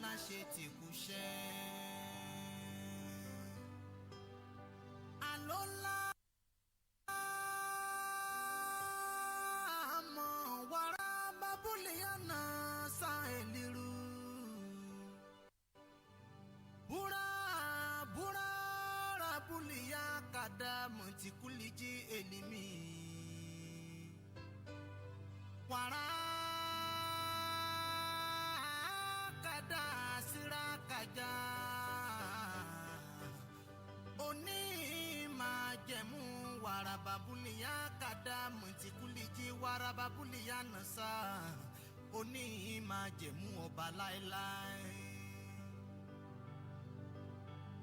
Aláṣẹ tí kú ṣẹ́. Àlọ́lá mọ̀ wàrà bábúlé àná sá èlérú. Búra búra rabúlé yá kàdá mọ̀tíkúlìjì èlìmí. Wàrà kàdá síra kàjá. Òní máa jẹ̀mú wàrà bàbúlé yá kàdá mọ̀tíkúlìjì wàrà bàbúlé yá nàṣà. Òní máa jẹ̀mú ọba láéláé.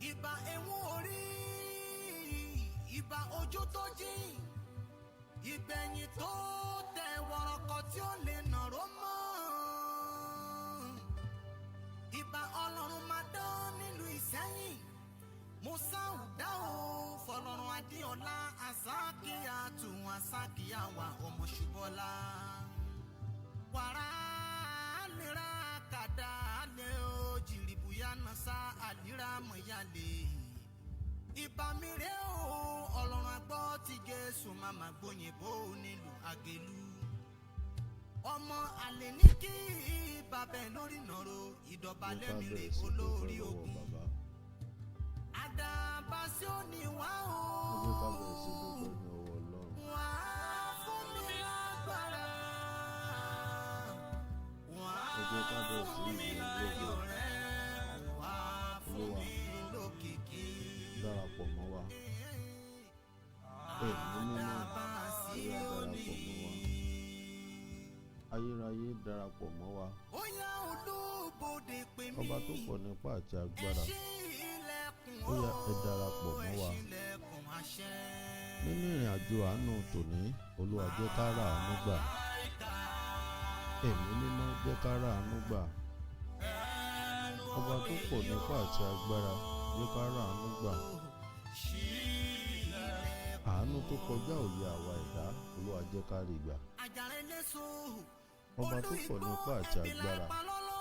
Ìbà ẹ̀wọ̀n orí, ìbà ojú tó jìn, ìgbẹ̀yìn tó tẹ wọ̀rọ̀kọ̀ tí ó lè nàró mọ́. Ìbà ọlọ́run máa dán nílùú Ìsẹ́yìn, Musa ò o fọlọ́run Adéọlá Asákìyà tún Asákìyà wà ọmọ Ṣubọ́lá. Wàrà lera kàdá lé o jìrìbùyà nasa àlírà mọ̀yálè. Ìbà mi rè o ọlọ́run agbọ́ ti Jésù màmá gbóyìnbó nílùú Àgèlú. Ọmọ àlè ní kí bàbá ẹ lórí nàró Jẹ́ ká ìdọ̀bálẹ̀ mi rè bẹ̀rẹ̀ sí dúpẹ́ olórí lọ́wọ́ ogun. bàbá. Àdàbà sí òní wá o. Ẹ jẹ́ ká bẹ̀rẹ̀ sí dúpẹ́ ní ọwọ́ Ọlọ́run. Wá fún mi lágbára. Wá Ẹ jẹ́ ká bẹ̀rẹ̀ sí fún mi yìn ín láyọ̀ lógo. rẹ. Wá fún Olúwa, mi lókìkí. darapọ̀ mọ́ wa. Ẹ̀mí mímọ́, Àdàbà sí Olúwa òní. darapọ̀ mọ́ wa. Ayérayé darapọ̀ mọ́ wa. Ó yá olúbodè pè mí. Ọba tó pọ̀ nípa àti Ẹ agbára. ṣí ilẹ̀kùn Ó yá ẹ o, darapọ̀ ẹ mọ́ wa. ṣí ilẹ̀kùn àṣẹ. Nínú ìrìn àjò àánú tòní, Olúwa jẹ́ ká rà àánú gbà. Màláíkà, Ẹ̀mí mímọ́ jẹ́ ká rà àánú gbà. ẹnu Ọba tó pọ̀ nípa àti agbára jẹ́ ká rà àánú gbà. ṣí ilẹ̀kùn. Àánú tó kọjá òye àwa ẹ̀dá, Olúwa jẹ́ ká rí gbà. Àjàrà eléso, Ọba tó olú pọ̀ igbó nípa àti ẹbí agbára, lápá lọ́lọ́.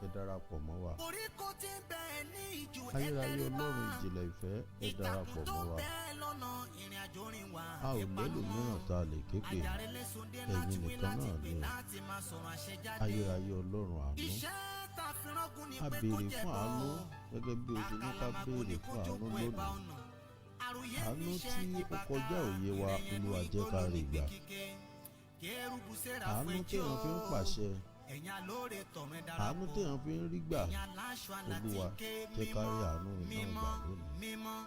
ẹ darapọ̀ mọ́ wa. Koríko tí ń bẹ ní ìjù Ayérayé ẹtẹríba. Ọlọ́run ìjìnlẹ̀ ìfẹ́, ẹ Ìtàkùn darapọ̀ tó mọ́ wa. bẹ lọ́nà ìrìn àjò rìn wá. A ò Ìpanumọ́. lẹ́lòmíràn tá a lè ké pè. Àjàrà eléso dé Ẹ̀yin láti wí nìkan láti náà pè ni o. láti máa sọ̀rọ̀ àṣẹ jáde. Ayérayé Ọlọ́run àánú. Iṣẹ́ tá a fi rángun ni A pé kó béèrè jẹ fún bọ́. àánú gẹ́gẹ́ bí o ṣe ní ká Àkàlàmàgbò béèrè ni kó fún àánú jókòó ẹ̀bá lónìí. ọ̀nà. Àròyé Àánú níṣẹ́ tí ó ìbáka, kọjá òye wa, ìrẹ̀yẹnú Olúwa jẹ́ igbó ká rí lóní gbà. kíkẹ́. Kérúbù séráfù Àánú ẹjọ́. téèyàn fi ń pàṣẹ, Ẹ̀yin alóore tọ̀run ẹ àánú darapọ̀. téèyàn fi ń rí gbà, Ẹ̀yin aláṣọ Olúwa alátìké jẹ́ ká rí mímọ́, àánú náà gbà mímọ́, lónìí. mímọ́.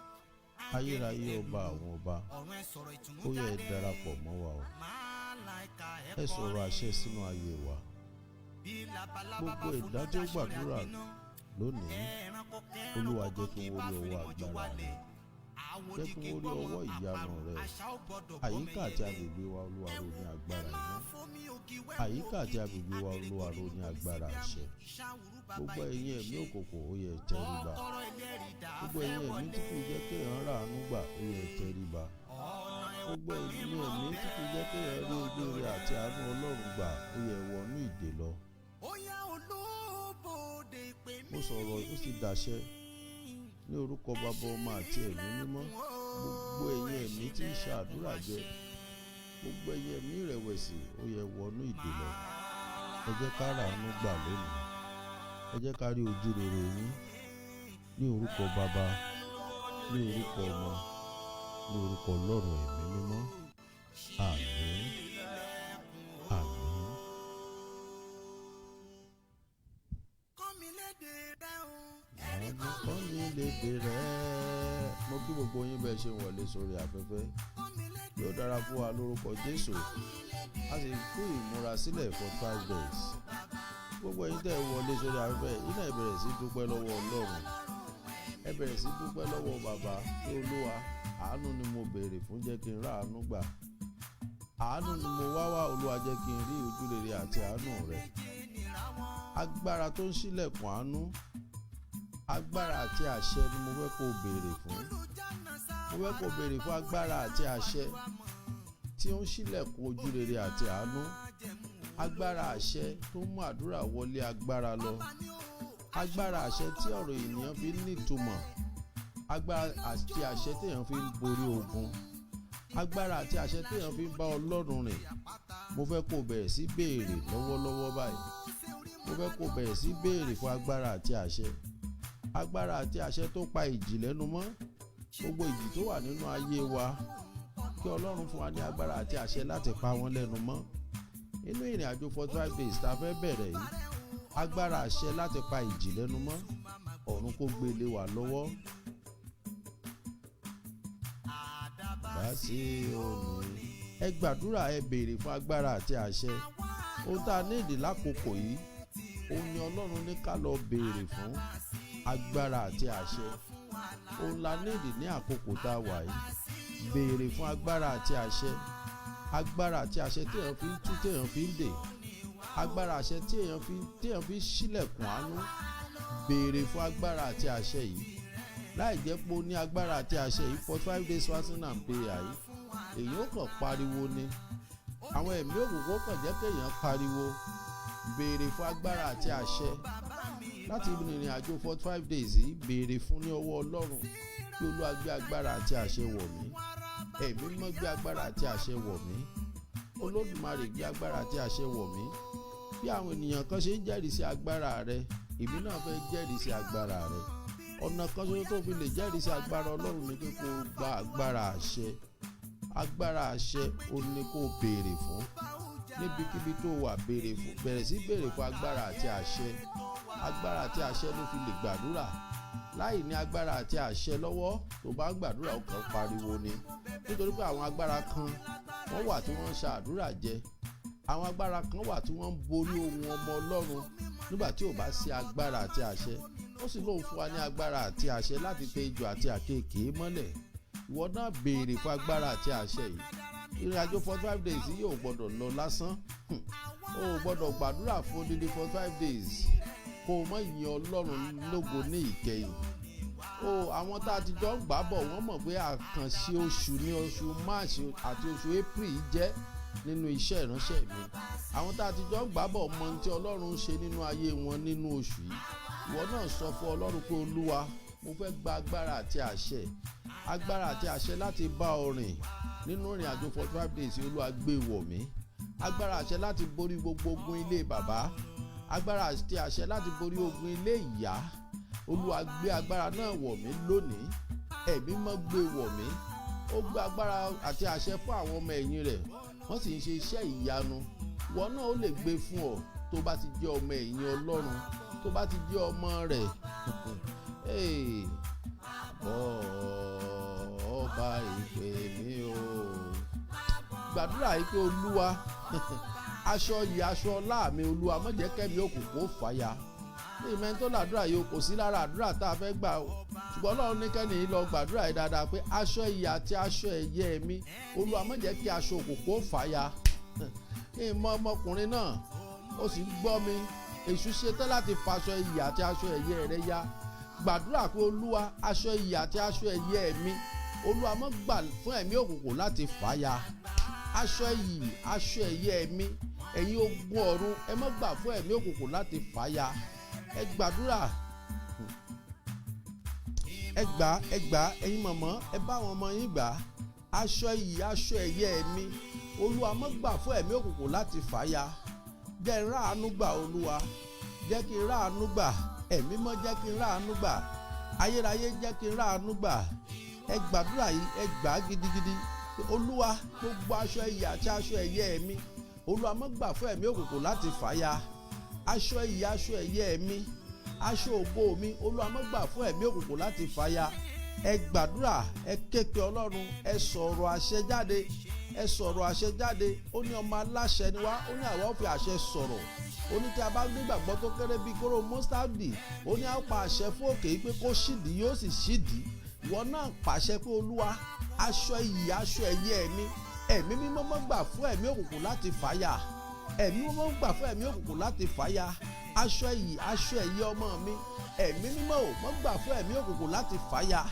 Ayérayé Áńgẹ́lì ọba èlùlù, àwọn ọba, ọ̀run ẹ sọ̀rọ̀ ìtùnú ó yá ẹ jáde. darapọ̀ mọ́ wa o. Màláíkà ẹ Ẹ sọ̀rọ̀ àṣẹ kọrin. sínú ayé wa. Bí labalábá bá Gbogbo foná ẹ̀dá tí ó dáṣọ rẹ̀ gbàdúrà àgbiná. lónìí, Ẹranko Olúwa kẹ́ranko jẹ́ kí kí wọ́n bá rí ọwọ́ fìrìmọ̀jò agbára wálẹ̀. rẹ. Àwòdì Jẹ́ kí kì í wọ́n rí gbọ́mọ ọwọ́ ìyanu àparò, rẹ. àṣà ò gbọ́dọ̀ gbọ́mọ Àyíká àti ẹyẹlé. agbègbè wa, Olúwa Ẹ ró ní wo, ẹ agbára má iná. fomi ògì wẹ́wù Àyíká àti ògidì, agbègbè wa, Olúwa àgbèrègbè ró ní nínú omi agbára síbíàmù, àṣẹ. ìṣàwùrú bàbá Gbogbo ẹ̀yin ẹ̀mí ìgbìnṣe. òkùnkùn, ó yẹ ẹ tẹríba. Kọ́kọ́rọ́ ẹlẹ́rìí dà á Gbogbo fẹ́ ẹ̀yin ẹ̀mí tí wọlé. kì í jẹ́ kéèyàn rà àánú gbà, ó yẹ ẹ tẹríba. Ọ̀nà ẹwà Gbogbo ẹ̀yin mímọ́ ẹ̀mí tí kì í jẹ́ kéèyàn rí ojú rere àti àánú Ọlọ́run gbà, ó yẹ ẹ wọnú ìdè lọ. Ó yá olúbodè pè mí. Mo sọ̀rọ̀ ó sì dàṣẹ ní orúkọ Baba, Ọmọ àti Ẹ̀mí Mímọ́. Gbogbo ẹ̀yin ẹ̀mí tí ń ṣe àdúrà jẹ, gbogbo ẹ̀yin ẹ̀mí ìrẹ̀wẹ̀sì, ó yẹ wọnú ìdè lọ. Ẹ jẹ́ ká rà àánú gbà lónìí. Ẹ jẹ́ ká rí ojú rere yín ní orúkọ Baba, ní orúkọ Ọmọ, ní orúkọ Ọlọ́run Ẹ̀mí Mímọ́. Àmín. Àmín. Kọ́ mi lédè rẹ o. Àánú kọ́ mi lédè rẹ̀. Mo kí gbogbo yín bẹ́ẹ̀ ṣe ń wọlé sórí afẹ́fẹ́. Kọ́ mi lédè Yóò dára fún wa lórúkọ Jésù. A sì kú ìmúrasílẹ̀ for 5 days. Gbogbo ẹ̀yin tẹ́ ẹ wọlé sórí afẹ́fẹ́, yín náà ẹ bẹ̀rẹ̀ sí dúpẹ́ lọ́wọ́ Ọlọ́run. Ẹ bẹ̀rẹ̀ sí dúpẹ́ lọ́wọ́ Bàbá pé Olúwa, àánú ni mo béèrè fún, jẹ́ kí n rà àánú gbà. Àánú ni mo wá wá, Olúwa jẹ́ kí n rí ojúrere àti àánú rẹ̀. méje nìra wọn. Agbára tó ń ṣílẹ̀kùn àánú, agbára àti àṣẹ ni mo fẹ́ kó o béèrè fún. Olùjáná Mo fẹ́ kó o béèrè fún agbára àti àṣẹ tí ó ń ṣílẹ̀kùn ojúrere àti àánú. Agbára àṣẹ tó ń mú àdúrà wọlé agbára lọ. Agbára àṣẹ tí ọ̀rọ̀ ènìyàn fi ń nítumọ̀, agbára àti àṣẹ téèyàn fi ń borí ogun, agbára àti àṣẹ téèyàn fi ń bá Ọlọ́run rìn. Mo fẹ́ kó bẹ̀rẹ̀ sí béèrè lọ́wọ́lọ́wọ́ báyìí. Mo fẹ́ kó bẹ̀rẹ̀ sí béèrè fún agbára àti àṣẹ, agbára àti àṣẹ tó pa ìjì lẹ́nu mọ́, gbogbo ìjì tó wà nínú ayé wa, kí Ọlọ́run fún wa ní agbára àti àṣẹ láti pa wọ́n lẹ́nu mọ́. Inú ìrìn àjò 45 days tá a fẹ́ bẹ̀rẹ̀ yìí, agbára àṣẹ láti pa ìjì lẹ́nu mọ́, ọ̀run kó gbé lé wa lọ́wọ́. Bá sí òní, ẹ gbàdúrà, ẹ béèrè fún agbára àti àṣẹ. Ohun tá a ní ìdí lákòókò yìí, òun ni Ọlọ́run ní ká lọ béèrè fún, agbára àti àṣẹ. Òun la ní ìdí ní àkókò tá a wà yìí. Béèrè fún agbára àti àṣẹ, agbára àti àṣẹ téèyàn fi ń tú, téèyàn fi ń dè, agbára àṣẹ téèyàn fi ń ṣílẹ̀kùn àánú. Béèrè fún agbára àti àṣẹ yìí. Láì jẹ́ pé o ní agbára àti àṣẹ yìí, 45 days fasting and prayer yìí, èyí ó kàn pariwo ni. Àwọn ẹ̀mí òkùnkùn ó kàn jẹ́ kéèyàn pariwo. Béèrè fún agbára àti àṣẹ láti rìnrìn àjò 45 days yìí. Béèrè fún ní ọwọ́ Ọlọ́run kí Olúwa gbé agbára àti àṣẹ wọ̀ mí. Ẹ̀mí Mímọ́, gbé agbára àti àṣẹ wọ̀ mí. Olódùmarè, gbé agbára àti àṣẹ wọ̀ mí. Bí àwọn ènìyàn kan ṣe ń jẹ́rìí sí agbára rẹ, èmi náà fẹ́ jẹ́rìí sí agbára rẹ. Ọ̀nà kan ṣoṣo tó fi lè jẹ́rìí sí agbára Ọlọ́run ni pé kó o gba agbára àṣẹ. Agbára àṣẹ ó ní kó o béèrè fún. Níbikíbi tó wà, béèrè fún, bẹ̀rẹ̀ sí béèrè fún agbára àti àṣẹ. Agbára àti àṣẹ ló fi lè gbàdúrà. Láì ní agbára àti àṣẹ lọ́wọ́, tó bá ń gbàdúrà, ó kàn pariwo ni, nítorí pé àwọn agbára kan wọ́n wà tí wọ́n ń ṣa àdúrà jẹ. Àwọn agbára kan wà tí wọ́n ń borí ohun ọmọ Ọlọ́run nígbà tí ò bá sí agbára àti àṣẹ. Ó sì lóun fún wa ní agbára àti àṣẹ láti tẹ ejò àti àkekèé mọ́lẹ̀. Ìwọ náà béèrè fún agbára àti àṣẹ yìí. Ìrìn àjò 45 days yìí ò gbọ́dọ̀ lọ lásán. O ò gbọ́dọ̀ gbàdúrà fún odidi 45 days kó o mọ̀ yin Ọlọ́run lógo ní ìkẹyìn o. Àwọn tá a ti jọ ń gbà bọ̀, wọ́n mọ̀ pé àkànṣe oṣù ní oṣù March àti oṣù April jẹ́ nínú iṣẹ́ ìránṣẹ́ mi. Àwọn tá a ti jọ ń gbà bọ̀ mọ ohun tí Ọlọ́run ń ṣe nínú ayé wọn nínú oṣù yìí. Ìwọ náà sọ fún Ọlọ́run pé, "Olúwa, mo fẹ́ gba agbára àti àṣẹ, agbára àti àṣẹ láti bá ọ rìn nínú ìrìn àjò 45 days. Olúwa, gbé wọ̀ mí. Agbára àṣẹ láti borí gbogbo ogun ilé bàbá, agbára àti àṣẹ láti borí ogun ilé ìyá, Olúwa, gbé agbára náà wọ̀ mí lónìí. Ẹ̀mí mọ́, gbé wọ̀ mí." Ó gbé agbára àti àṣẹ fún àwọn ọmọ ẹ̀yìn rẹ̀, wọ́n sì ń ṣe iṣẹ́ ìyanu. Ìwọ náà, ó lè gbé fún ọ tó bá ti jẹ́ ọmọ ẹ̀yìn Ọlọ́run, tó bá ti jẹ́ ọmọ rẹ̀. Bọ́ ọba ìpè mi o. Gbàdúrà yìí pé, "Olúwa, aṣọ yìí, aṣọ ọlá mi, Olúwa, má jẹ́ kẹ́mi òkùnkùn ó fàya." Ní ìmọ̀ tó làdúrà yìí, kò sí lára àdúrà tá a fẹ́ gbà o, ṣùgbọ́n Ọlọ́run ní kẹ́ni yìí lọ gbàdúrà yìí dáadáa pé aṣọ iyì àti aṣọ ẹ̀yẹ mi, Olúwa, má jẹ́ kí aṣọ òkùnkùn ó fàya. Ìmọ̀ ọmọkùnrin náà, ó sì ń gbọ́ mi, èṣù ṣetán láti faṣọ iyì àti aṣọ ẹ̀yẹ rẹ ya. Gbàdúrà pé, "Olúwa, aṣọ iyì àti aṣọ ẹ̀yẹ mi, Olúwa, má gbà fún ẹ̀mí òkùnkùn láti fàya. Aṣọ iyì, aṣọ ẹ̀yẹ mi, ẹ̀yin ogun ọ̀run, ẹ má gbà fún ẹ̀mí òkùnkùn láti fàya." Ẹ gbàdúrà, ẹ gbà, ẹ gbà. Ẹ̀yin mọ̀mọ́, ẹ bá àwọn ọmọ yín gbà. Aṣọ iyì, aṣọ ẹ̀yẹ mi, Olúwa, má gbà fún ẹ̀mí òkùnkùn láti fàya. Jẹ́ n ráàánú gbà, Olúwa, jẹ́ kí n ráàánú gbà. Ẹ̀mí mọ́, jẹ́ kí n ráàánú gbà. Ayérayé, jẹ́ kí n ráàánú gbà. Ẹ gbàdúrà yìí, ẹ gbà á gidigidi. Olúwa, gbogbo aṣọ iyì àti aṣọ ẹ̀yẹ mi, Olúwa, má gbà fún ẹ̀mí òkùnkùn láti fàya. Aṣọ iyì, aṣọ ẹ̀yẹ mi, aṣọ ògo mi, Olúwa, má gbà fún ẹ̀mí òkùnkùn láti fàya. Ẹ gbàdúrà, ẹ képe Ọlọ́run, ẹ sọ̀rọ̀ àṣẹ jáde, ẹ sọ̀rọ̀ àṣẹ jáde. Ó ní ọmọ aláṣẹ ni wá. Ó ní àwa ó fi àṣẹ sọ̀rọ̀. Ó ní tí a bá nígbàgbọ́ tó kéré bíi kóró mọ́sítádì, ó ní á pa àṣẹ fún òkè yìí pé kó ṣídìí, yóò sì ṣídìí. Ìwọ náà pàṣẹ pé, "Olúwa, aṣọ iyì, aṣọ ẹ̀yẹ mi, Ẹ̀mí Mímọ́, má gbà fún ẹ̀mí òkùnkùn láti fàya. Ẹ̀mí Mímọ́, gbà fún ẹ̀mí òkùnkùn láti fàya. Aṣọ iyì, aṣọ ẹ̀yẹ ọmọ mi, Ẹ̀mí Mímọ́ ò, má gbà fún ẹ̀mí òkùnkùn láti fàya.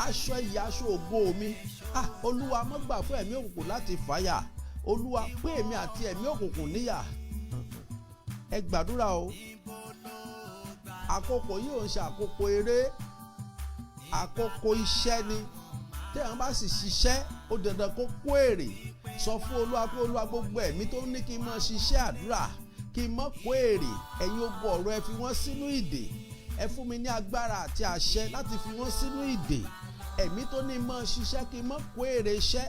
Aṣọ iyì, aṣọ ògo mi, ah, Olúwa, má gbà fún ẹ̀mí òkùnkùn láti fàya. Olúwa, pé èmi àti ẹ̀mí òkùnkùn níyà." Ẹ gbàdúrà o. Àkókò yìí ò ń ṣe àkókò eré, àkókò iṣẹ́ ni. Téèyàn bá sì ṣiṣẹ́, ó dandan kó kó èrè. Sọ fún Olúwa pé, Olúwa, gbogbo ẹ̀mí tó ní kí n máa ṣiṣẹ́ àdúrà kí n má kó èrè, ẹ̀yin ogun ọ̀rọ̀, ẹ fi wọ́n sínú ìdè. Ẹ fún mi ní agbára àti àṣẹ láti fi wọ́n sínú ìdè. Ẹ̀mí tó ní máa ṣiṣẹ́ kí n má kó èrè iṣẹ́,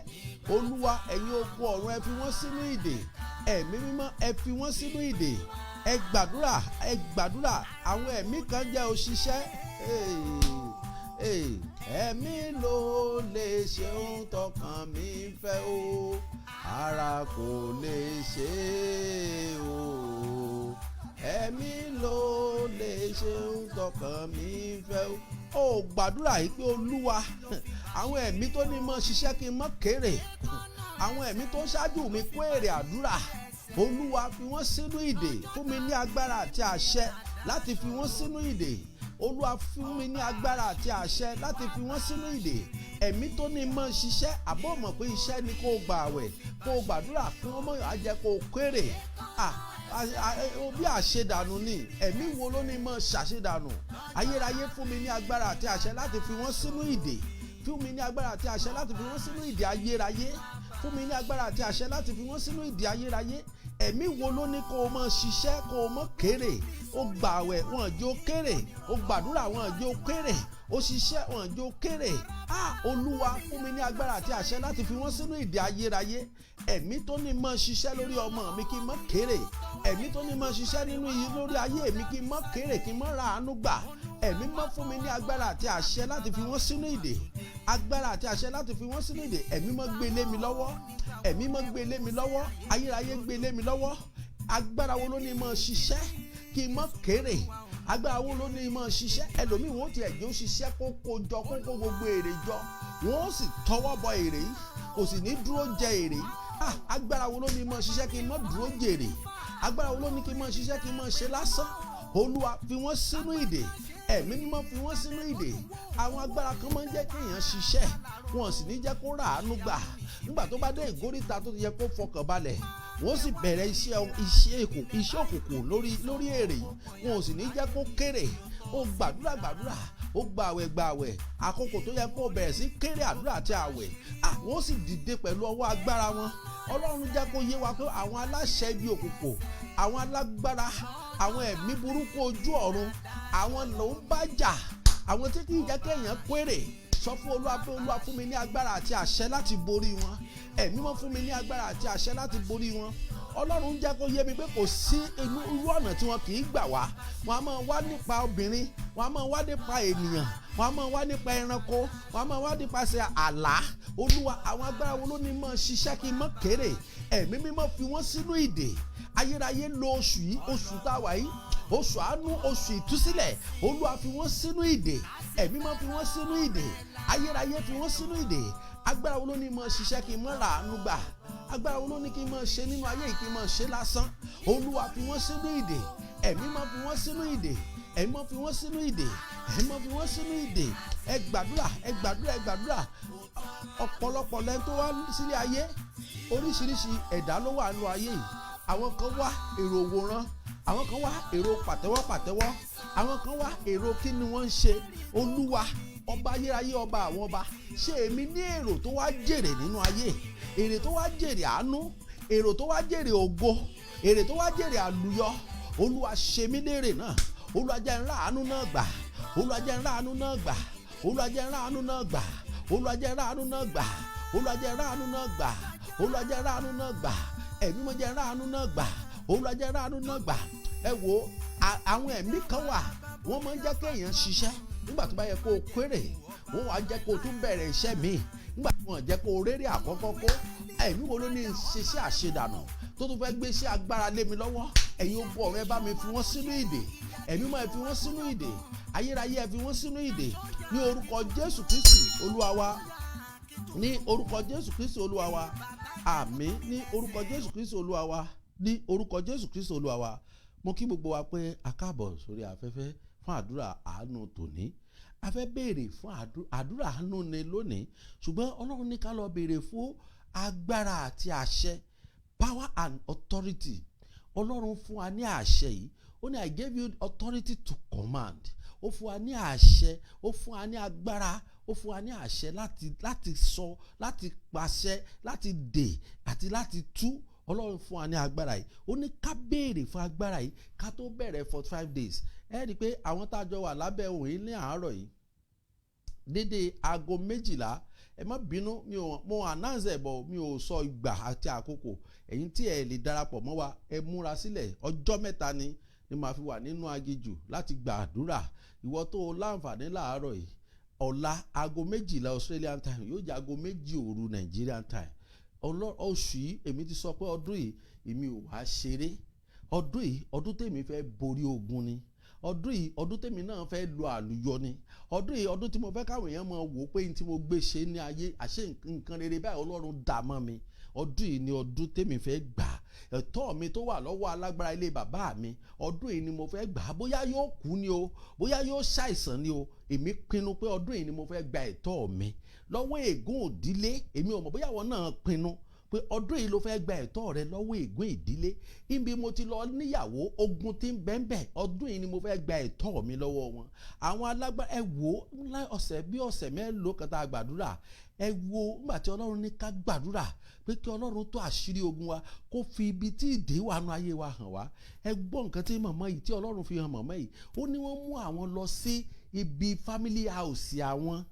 Olúwa, ẹ̀yin ogun ọ̀run, ẹ fi wọ́n sínú ìdè. Ẹ̀mí Mímọ́, ẹ fi wọ́n sínú ìdè. Ẹ gbàdúrà, ẹ gbàdúrà. Àwọn ẹ̀mí kan jẹ́ òṣìṣẹ́. Ẹ̀mí ló lè ṣe ohun tọkàn mi fẹ́ o, ara kò lè ṣe o. Ẹ̀mí ló lè ṣe ohun tọkàn mi fẹ́ o. Ó gbàdúrà yìí pé, Olúwa, àwọn ẹ̀mí tó ní mọ́ ṣiṣẹ́ kí n mọ́ kéré, àwọn ẹ̀mí tó ń ṣáájú mi kó èrè àdúrà, Olúwa, fi wọ́n sínú ìdè. Fún mi ní agbára àti àṣẹ láti fi wọ́n sínú ìdè. Olúwa, fún mi ní agbára àti àṣẹ láti fi wọ́n sínú ìdè. Ẹ̀mí tó ní mọ́ ṣiṣẹ́, àbọ̀ mọ̀ pé iṣẹ́ ni kó gbà àwẹ̀, kó gbàdúrà fún ọmọ àjẹ kó kéré bí àṣedànù ni. Ẹ̀mí wo ló ní mọ́ ṣàṣedànù? Ayérayé, fún mi ní agbára àti àṣẹ láti fi wọ́n sínú ìdè. Fún mi ní agbára àti àṣẹ láti fi wọ́n sínú ìdè. Ayérayé, fún mi ní agbára àti àṣẹ láti fi wọ́n sínú ìdè. Ayérayé, ẹ̀mí wo ló ní kó o mọ̀ ṣiṣẹ́ kó o mọ̀ kéré? Ó gbàwẹ̀, wọn jẹ́ ó kéré. Ó gbàdúrà, wọn jẹ́ ó kéré. Ó ṣiṣẹ́, wọn jẹ́ ó kéré. Ah, Olúwa, fún mi ní agbára àti àṣẹ láti fi wọ́n sínú ìdè. Ayérayé, ẹ̀mí tó ní mọ̀ ṣiṣẹ́ lórí ọmọ mi kí n mọ̀ kéré, ẹ̀mí tó ní mọ̀ ṣiṣẹ́ nínú iyì lórí ayé mi kí n mọ̀ kéré, kí n mọ̀ ra àánú gbà, Ẹ̀mí Mọ́, fún mi ní agbára àti àṣẹ láti fi wọ́n sínú ìdè. Agbára àti àṣẹ láti fi wọ́n sínú ìdè. Ẹ̀mí Mọ́, gbé lé mi lọ́wọ́. Ẹ̀mí Mọ́, gbé lé mi lọ́wọ́. Ayérayé, gbé lé mi lọ́wọ́. Agbára wo ló ní mọ̀ ṣiṣẹ́ kí n mọ̀ kéré? Agbára wo ló ní mọ̀ ṣiṣẹ́? Ẹlòmíì, wọ́n ti ẹ̀jẹ̀ ó ṣiṣẹ́ kó kó jọ, kó kó gbogbo èrè jọ, wọ́n ó sì tọwọ́ bọ èrè yìí, kò sì ní dúró jẹ èrè yìí. Ah, agbára wo ló ní mọ̀ ṣiṣẹ́ kí n mọ̀ dúró jèrè? Agbára wo ló ní kí n mọ̀ ṣiṣẹ́ kí n mọ̀ ṣe lásán? Olúwa, fi wọ́n sínú ìdè. Ẹ̀mí Mímọ́, fi wọ́n sínú ìdè. Àwọn agbára kan máa ń jẹ́ kéèyàn ṣiṣẹ́, wọn sì ní jẹ́ kó ràánú gbà. Nígbà tó bá dé ìgóríta tó ti yẹ kó fọkàn balẹ̀, wọ́n sì bẹ̀rẹ̀ iṣẹ́ òkùnkùn lórí èrè yìí, wọn ò sì ní jẹ́ kó kéré. Ó gbàdúrà, gbàdúrà, ó gbàwẹ̀, gbàwẹ̀, àkókò tó yẹ kó bẹ̀rẹ̀ sí kéré àdúrà àti àwẹ̀, àwọn ó sì dìde pẹ̀lú ọwọ́ agbára wọn. Ọlọ́run jẹ́ kó yé wa pé àwọn aláṣẹ ibi òkùnkùn, àwọn alágbára, àwọn ẹ̀mí burúkú ojú ọ̀run, àwọn ló ń bá jà, àwọn tí kì í jẹ́ kéèyàn kéré. Sọ fún Olúwa pé, Olúwa, fún mi ní agbára àti àṣẹ láti borí wọn. Ẹ̀mí Mọ́, fún mi ní agbára àti àṣẹ láti borí wọn. Ọlọ́run jẹ́ kó yé mi pé kò sí inú irú ọ̀nà tí wọn kì í gbà wá. Wọn a máa wá nípa obìnrin, wọn a máa wá nípa ènìyàn, wọn a máa wá nípa ẹranko, wọn a máa wá nípasẹ̀ àlá. Olúwa, àwọn agbára wo ló ní mọ̀ ṣiṣẹ́ kí n mọ̀ kéré? Ẹ̀mí Mímọ́, fi wọ́n sínú ìdè. Ayérayé, lo oṣù yìí, oṣù tá a wà yìí, oṣù àánú, oṣù ìtúsílẹ̀. Olúwa, fi wọ́n sínú ìdè. Ẹ̀mí Mọ́, fi wọ́n sínú ìdè. Ayérayé, fi wọ́n sínú ìdè. Agbára wo ló ní mọ̀ ṣiṣẹ́ kí n mọ̀ ra àánú gbà? Agbára wo ló ní kí n mọ̀ ṣe nínú ayé yìí kí n mọ̀ ṣe lásán? Olúwa, fi wọ́n sínú ìdè. Ẹ̀mí Mọ́, fi wọ́n sínú ìdè. Ẹ̀mí Mọ́, fi wọ́n sínú ìdè. Ẹ̀mí Mọ́, fi wọ́n sínú ìdè. Ẹ gbàdúrà, ẹ gbàdúrà, ẹ gbàdúrà. Ọ̀pọ̀lọpọ̀ lẹ́ni tó wá sílé ayé, oríṣiríṣi ẹ̀dá ló wà nínú ayé yìí. Àwọn kan wá èrò òwòrán, àwọn kan wá èrò pàtẹ́wọ́ pàtẹ́wọ́, àwọn kan wá èrò kí ni wọ́n ń ṣe. Olúwa ọba ayérayé, ọba àwọn ọba, ṣe èmi ní èrò tó wá jèrè nínú ayé, èrè tó wá jèrè àánú, èrò tó wá jèrè ògo, èrè tó wá jèrè àlùyọ. Olúwa, ṣe mí lérè náà. Olúwa, jẹ́ n rí àánú náà gbà. Olúwa, jẹ́ n rí àánú náà gbà. Olúwa, jẹ́ n rí àánú náà gbà. Olúwa, jẹ́ n rí àánú náà gbà. Olúwa, jẹ́ n rí àánú náà gbà. Olúwa, jẹ́ n rí àánú náà gbà. Ẹ̀mí Mọ́, jẹ́ n rí àánú náà gbà. Olúwa, jẹ́ n rí àánú náà gbà. Ẹ wo, àwọn ẹ̀mí kan wà, wọ́n máa ń jẹ́ kéèyàn ṣiṣẹ́ nígbà tó bá yẹ kó o kéré, wọ́n wá jẹ́ kó o tún bẹ̀rẹ̀ iṣẹ́ míì nígbà tí wọ́n jẹ́ kó o rérè àkọ́kọ́ kó. Ẹ̀mí wo ló ní ṣiṣẹ́ àṣedànù tó tún fẹ́ gbé iṣẹ́ agbára lé mi lọ́wọ́? Ẹ̀yin ogun ọ̀run, ẹ bá mi fi wọ́n sínú ìdè. Ẹ̀mí Mọ́, ẹ fi wọ́n sínú ìdè. Ayérayé, ẹ fi wọ́n sínú ìdè. Ní orúkọ Jésù Kristi Olúwa wa. Ní orúkọ Jésù Kristi Olúwa wa, àmín. Ní orúkọ Jésù Kristi Olúwa wa. Ní orúkọ Jésù Kristi Olúwa wa. Mo kí gbogbo wa pé a káàbọ̀ sórí afẹ́fẹ́ fún àdúrà àánú tòní. A fẹ́ béèrè fún àdúrà àánú ni lónìí, ṣùgbọ́n Ọlọ́run ní ká lọ béèrè fún agbára àti àṣẹ, power and authority. Ọlọ́run fún wa ní àṣẹ yìí. Ó Ó ní, "I gave you authority to command." Ó fún wa ní àṣẹ, ó fún wa ní agbára, ó fún wa ní àṣẹ láti sọ, láti pàṣẹ, láti dè àti láti tú. Ọlọ́run fún wa ní agbára yìí. Ó ní ká béèrè fún agbára yìí ká tó bẹ̀rẹ̀ 45 days. Ẹ rí i pé àwọn tá a jọ wà lábẹ́ òun yìí ní àárọ̀ yìí, dédé aago 12, ẹ má bínú, mi ò mo announce ẹ̀ bọ̀, mi ò sọ ìgbà àti àkókò. Ẹ̀yin tí ẹ lè darapọ̀ mọ́ wa, ẹ múra sílẹ̀. Ọjọ́ 3 ni màá fi wà nínú aginjù láti gbàdúrà. Ìwọ tó o láǹfààní láàárọ̀ yìí, ọ̀la aago 12 Australian time, yóò jẹ́ aago 2 òru Nigerian time. Oṣù yìí, èmi ti sọ pé ọdún yìí, èmi ò wá ṣeré. Ọdún yìí, ọdún tèmi fẹ́ borí ogun ni. Ọdún yìí, ọdún tèmi náà fẹ́ lu àlùyọ ni. Ọdún yìí, ọdún tí mo fẹ́ káwọn èèyàn máa wò ó pé n tí mo gbé ṣe ní ayé, àṣé nǹkan rere báyìí Ọlọ́run dà mọ́ mi. Ọdún yìí ni ọdún tèmi fẹ́ gbà ẹ̀tọ́ mi tó wà lọ́wọ́ alágbára ilé bàbá mi. Ọdún yìí ni mo fẹ́ gbà. Bóyá yóò kú ni o, bóyá yóò ṣàìsàn ni o, èmi pinnu pé ọdún yìí ni mo fẹ́ gba ẹ̀tọ́ mi lọ́wọ́ ègún òdílé. Èmi ò mọ̀ bóyá àwọn náà pinnu pé ọdún yìí ló fẹ́ gba ẹ̀tọ́ rẹ lọ́wọ́ ègún ìdílé. Ibi mo ti lọ níyàwó, ogun tí ń bẹ́ńbẹ́, ọdún yìí ni mo fẹ́ gba ẹ̀tọ́ mi lọ́wọ́ wọn, àwọn alágbára. Ẹ wò ó, ọ̀sẹ̀ bí ọ̀sẹ̀ mélòó kan tá a gbàdúrà, ẹ wo nígbà tí Ọlọ́run ní ká gbàdúrà pé kí Ọlọ́run tó àṣírí ogun wa, kó fi ibi tí ìdè wà nù ayé wa hàn wá. Ẹ gbọ́ nǹkan tí màmá yìí, tí Ọlọ́run fi hàn màmá yìí. Ó ní wọ́n mú àwọn lọ sí ibi family house àwọn,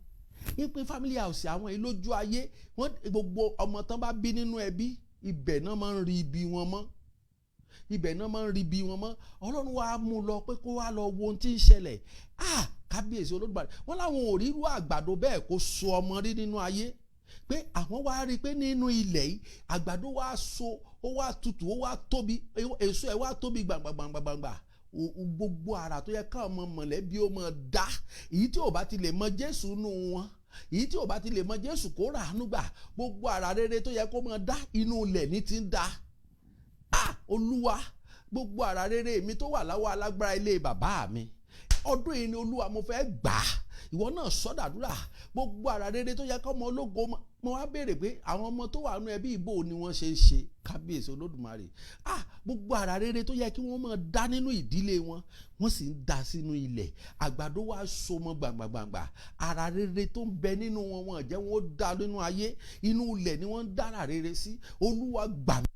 wípé family house àwọn yìí, lójú ayé wọ́n, gbogbo ọmọ tán bá bí nínú ẹbí, ibẹ̀ náà máa ń rí ibi wọn mọ́, ibẹ̀ náà máa ń rí ibi wọn mọ́. Ọlọ́run wa mú lọ pé kó wá lọ wo ohun tí ń ṣẹlẹ̀. Ah, Kábíyèsí Olódùmarè! Wọ́n láwọn ò rírú àgbàdo bẹ́ẹ̀ kó so ọmọ rí nínú ayé, pé àwọn wá rí i pé nínú ilẹ̀ yìí, àgbàdo wá so, ó wá tutù, ó wá tóbi, èso ẹ̀ wá tóbi gbàngbàngbàngbàngbà. Gbogbo àrà tó yẹ káwọn ọmọ mọ̀lẹ́bí ó máa dá, èyí tí ò bá ti lè mọ Jésù nù wọn, èyí tí ò bá ti lè mọ Jésù kó rà ánú gbà, gbogbo àrà rere tó yẹ kó máa dá, inú ilẹ̀ ní ti ń dá. Ah, Olúwa, gbogbo àrà rere mi tó wà láwọ alágbára ilé bàbá mi, ọdún yìí ni Olúwa mo fẹ́ gbà á. Ìwọ náà sọ́dàdúrà. Gbogbo àrà rere tó yẹ kọ́ ọmọ ológo, mo wá béèrè pé àwọn ọmọ tó wà nínú ẹbí ìbò ni wọ́n ṣe ń ṣe. Kábíyèsí Olódùmarè! Ah, gbogbo àrà rere tó yẹ kí wọ́n máa dá nínú ìdílé wọn, wọ́n sì ń dá sínú ilẹ̀. Àgbàdo wa so mọ́ gbàngbàngbà. Àrà rere tó ń bẹ nínú wọn, wọn jẹ́ wọn ó dá nínú ayé, inú ilẹ̀ ni wọ́n ń dára rere sí. Olúwa, gbà mí.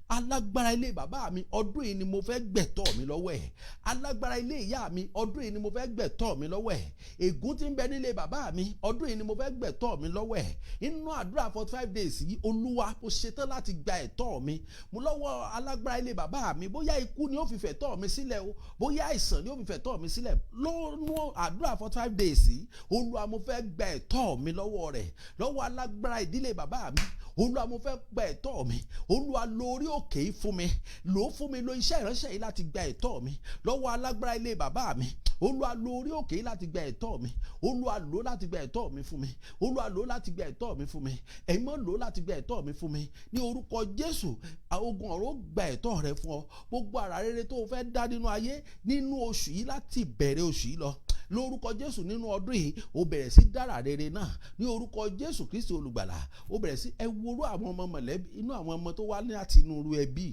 Alágbára ilé bàbá mi, ọdún yìí ni mo fẹ́ gbẹ̀tọ́ mi lọ́wọ́ ẹ̀. Alágbára ilé ìyá mi, ọdún yìí ni mo fẹ́ gbẹ̀tọ́ mi lọ́wọ́ ẹ̀. Ègún tí ń bẹ nílé bàbá mi, ọdún yìí ni mo fẹ́ gbẹ̀tọ́ mi lọ́wọ́ ẹ̀. Inú àdúrà 45 days yìí, Olúwa, mo ṣetán láti gba ẹ̀tọ́ mi mo lọ́wọ́ alágbára ilé bàbá mi. Bóyá ikú ni ó fi fẹ̀tọ́ mi sílẹ̀ o, bóyá àìsàn ni ó fi fẹ̀tọ́ mi sílẹ̀, lónú àdúrà 45 days yìí, Olúwa, mo fẹ́ gba ẹ̀tọ́ mi lọ́wọ́ rẹ̀, lọ́wọ́ alágbára ìdílé bàbá mi. Olúwa, mo fẹ́ gba ẹ̀tọ́ mi. Olúwa, lo orí òkè yìí fún mi, lò ó fún mi, lo iṣẹ́ ìránṣẹ́ yìí láti gba ẹ̀tọ́ mi lọ́wọ́ alágbára ilé bàbá mi. Olúwa, lo orí òkè yìí láti gba ẹ̀tọ́ mi. Olúwa, lò láti gba ẹ̀tọ́ mi fún mi. Olúwa, lò láti gba ẹ̀tọ́ mi fún mi. Ẹ̀yin mọ́, lò láti gba ẹ̀tọ́ mi fún mi ní orúkọ Jésù. Ogun ọ̀rọ̀ gba ẹ̀tọ́ rẹ fún ọ. Gbogbo àrà rere tó o fẹ́ dá nínú ayé nínú oṣù yìí, láti bẹ̀rẹ̀ oṣù yìí lọ, lórúkọ Jésù, nínú ọdún yìí, ó bẹ̀rẹ̀ sí dára rere náà ní orúkọ Jésù Kristi Olùgbàlà. Ó bẹ̀rẹ̀ sí ẹ worú àwọn ọmọ mọ̀lẹ́bí, inú àwọn ọmọ tó wá láti inú irú ẹbí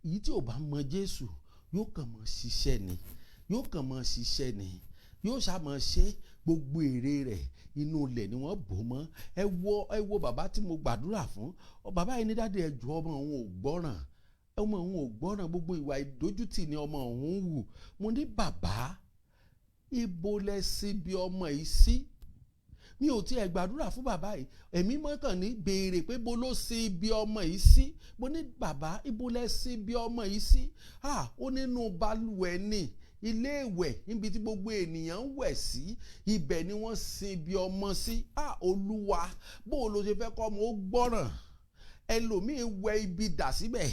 èyí tí ò bá mọ Jésù, yóò kàn mọ́ ṣiṣẹ́ ni, yóò kàn mọ́ ṣiṣẹ́ ni, yóò ṣàmọ́ ṣe. Gbogbo èrè rẹ̀, inú ilẹ̀ ni wọ́n bò mọ́. Ẹ wo bàbá tí mo gbàdúrà fún. Bàbá yìí ní, "Daddy, ẹ jọ̀ọ́, ọmọ òun ò gbọ́ràn, ọmọ òun ò gbọ́ràn, gbogbo ìwà ìdójútì ni ọmọ òun wù." Mo ní, "Bàbá, ibo lẹ sí bí ọmọ yìí sí?" Mi ò tiẹ̀ gbàdúrà fún bàbá yìí, ẹ̀mí mọ́kàn ní béèrè pé bo ló sí ibi ọmọ yìí sí. Mo ní, "Bàbá, ibo lẹ sí ibi ọmọ yìí sí?" Ah, ó nínú balùwẹ̀ ní ilé ìwẹ̀, níbi tí gbogbo ènìyàn ń wẹ̀ sí, ibẹ̀ ni wọ́n sin ibi ọmọ sí. Ah, Olúwa, bó o lo ṣe fẹ́ kọ́ ọmọ ó gbọ́ràn? Ẹlòmíín wẹ ibi dà síbẹ̀,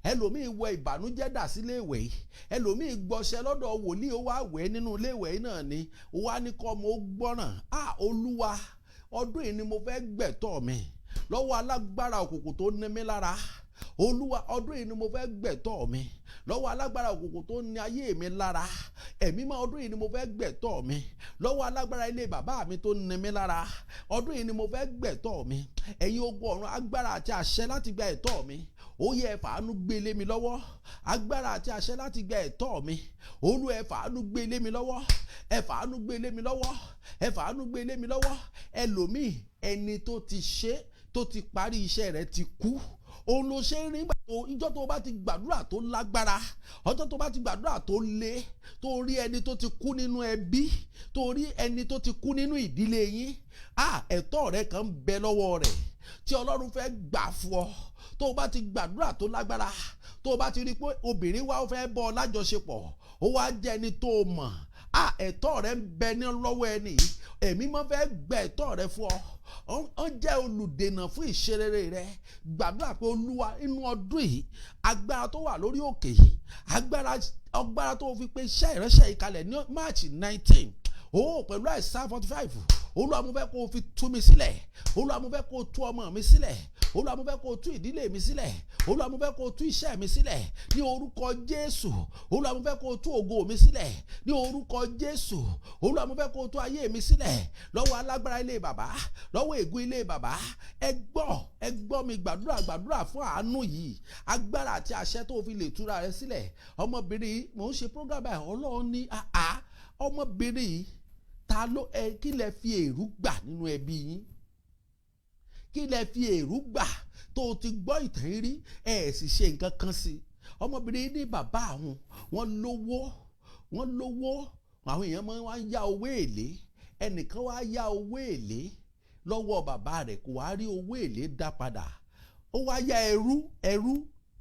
ẹlòmíín wẹ ìbànújẹ́ dà sílé ìwẹ̀, ẹlòmíín gbọṣẹ lọ́dọ̀ wòlíì, ó wá wẹ̀ nínú ilé ìwẹ̀ náà ni ó wá ní kọ́ ọmọ ó gbọ́ràn. Ah, Olúwa, ọdún yìí ni mo fẹ́ gbẹ̀tọ́ mi lọ́wọ́ alágbára òkùnkùn tó ní mi lára. Olúwa, ọdún yìí ni mo fẹ́ gbẹ̀tọ́ mi lọ́wọ́ alágbára òkùnkùn tó ní ayé mi lára. Ẹ̀mí mọ́, ọdún yìí ni mo fẹ́ gbẹ̀tọ́ mi lọ́wọ́ alágbára ilé bàbá mi tó ní mi lára. Ọdún yìí ni mo fẹ́ gbẹ̀tọ́ mi. Ẹ̀yin ogun ọ̀run, agbára àti àṣẹ láti gba ẹ̀tọ́ mi, ó yẹ, fàánú gbé lé mi lọ́wọ́. Agbára àti àṣẹ láti gba ẹ̀tọ́ mi, Olúwa, ẹ fàánú gbé lé mi lọ́wọ́. Ẹ fàánú gbé lé mi lọ́wọ́. Ẹ fàánú gbé lé mi lọ́wọ́. Ẹlòmíì, ẹni tó ti ṣe, tó ti parí iṣẹ́ rẹ̀, ti kú. Òun ló ṣe ń rí nígbà tó ìjọ tó bá ti gbàdúrà tó lágbára, ọjọ́ tó bá ti gbàdúrà tó le, tó rí ẹni tó ti kú nínú ẹbí, tó rí ẹni tó ti kú nínú ìdílé yín, à ẹ̀tọ́ rẹ kàn ń bẹ lọ́wọ́ rẹ̀ tí Ọlọ́run fẹ́ gbà fún ọ. Tó o bá ti gbàdúrà tó lágbára, tó o bá ti rí i pé obìnrin wa ó fẹ́ bọ́ ọ lájọṣepọ̀, ó wá jẹ́ ẹni tó o mọ̀, à ẹ̀tọ́ rẹ ń bẹ ní lọ́wọ́ ẹni yìí, Ẹ̀mí Mímọ́ fẹ́ gba ẹ̀tọ́ rẹ fún ọ. Ó jẹ́ olùdènà fún ìṣerere rẹ. Gbàdúrà pé, Olúwa, inú ọdún yìí, agbára tó wà lórí òkè yìí, agbára tó fi pé iṣẹ́ ìránṣẹ́ yìí kalẹ̀ ní March 19 ó pẹ̀lú Isaiah 45, Olúwa, mo fẹ́ kó o fi tú mi sílẹ̀. Olúwa, mo fẹ́ kó o tú ọmọ mi sílẹ̀. Olúwa, mo fẹ́ kó o tú ìdílé mi sílẹ̀. Olúwa, mo fẹ́ kó o tú iṣẹ́ mi sílẹ̀ ní orúkọ Jésù. Olúwa, mo fẹ́ kó o tú ògo mi sílẹ̀ ní orúkọ Jésù. Olúwa, mo fẹ́ kó o tú ayé mi sílẹ̀ lọ́wọ́ alágbára ilé bàbá, lọ́wọ́ ègún ilé bàbá. Ẹ gbọ́, ẹ gbọ́ mi. Gbàdúrà, gbàdúrà fún àánú yìí, agbára àti àṣẹ tó fi lè túra rẹ sílẹ̀. Ọmọbìnrin yìí, mò ń ṣe program báyìí, Ọlọ́run ní àá ọmọbìnrin yìí, ta ló ẹ kí lẹ fi èrú gbà nínú ẹbí yín? Kí lẹ fi èrú gbà tó o ti gbọ́ ìtàn rí, ẹ sì ṣe nǹkan kan sí i? Ọmọbìnrin yìí ní bàbá àwọn, wọ́n lówó, wọ́n lówó. Àwọn èèyàn máa ń yá owó èlé. Ẹnìkan wá yá owó èlé lọ́wọ́ bàbá rẹ̀, kò wá rí owó èlé dá padà. Ó wá yá ẹrú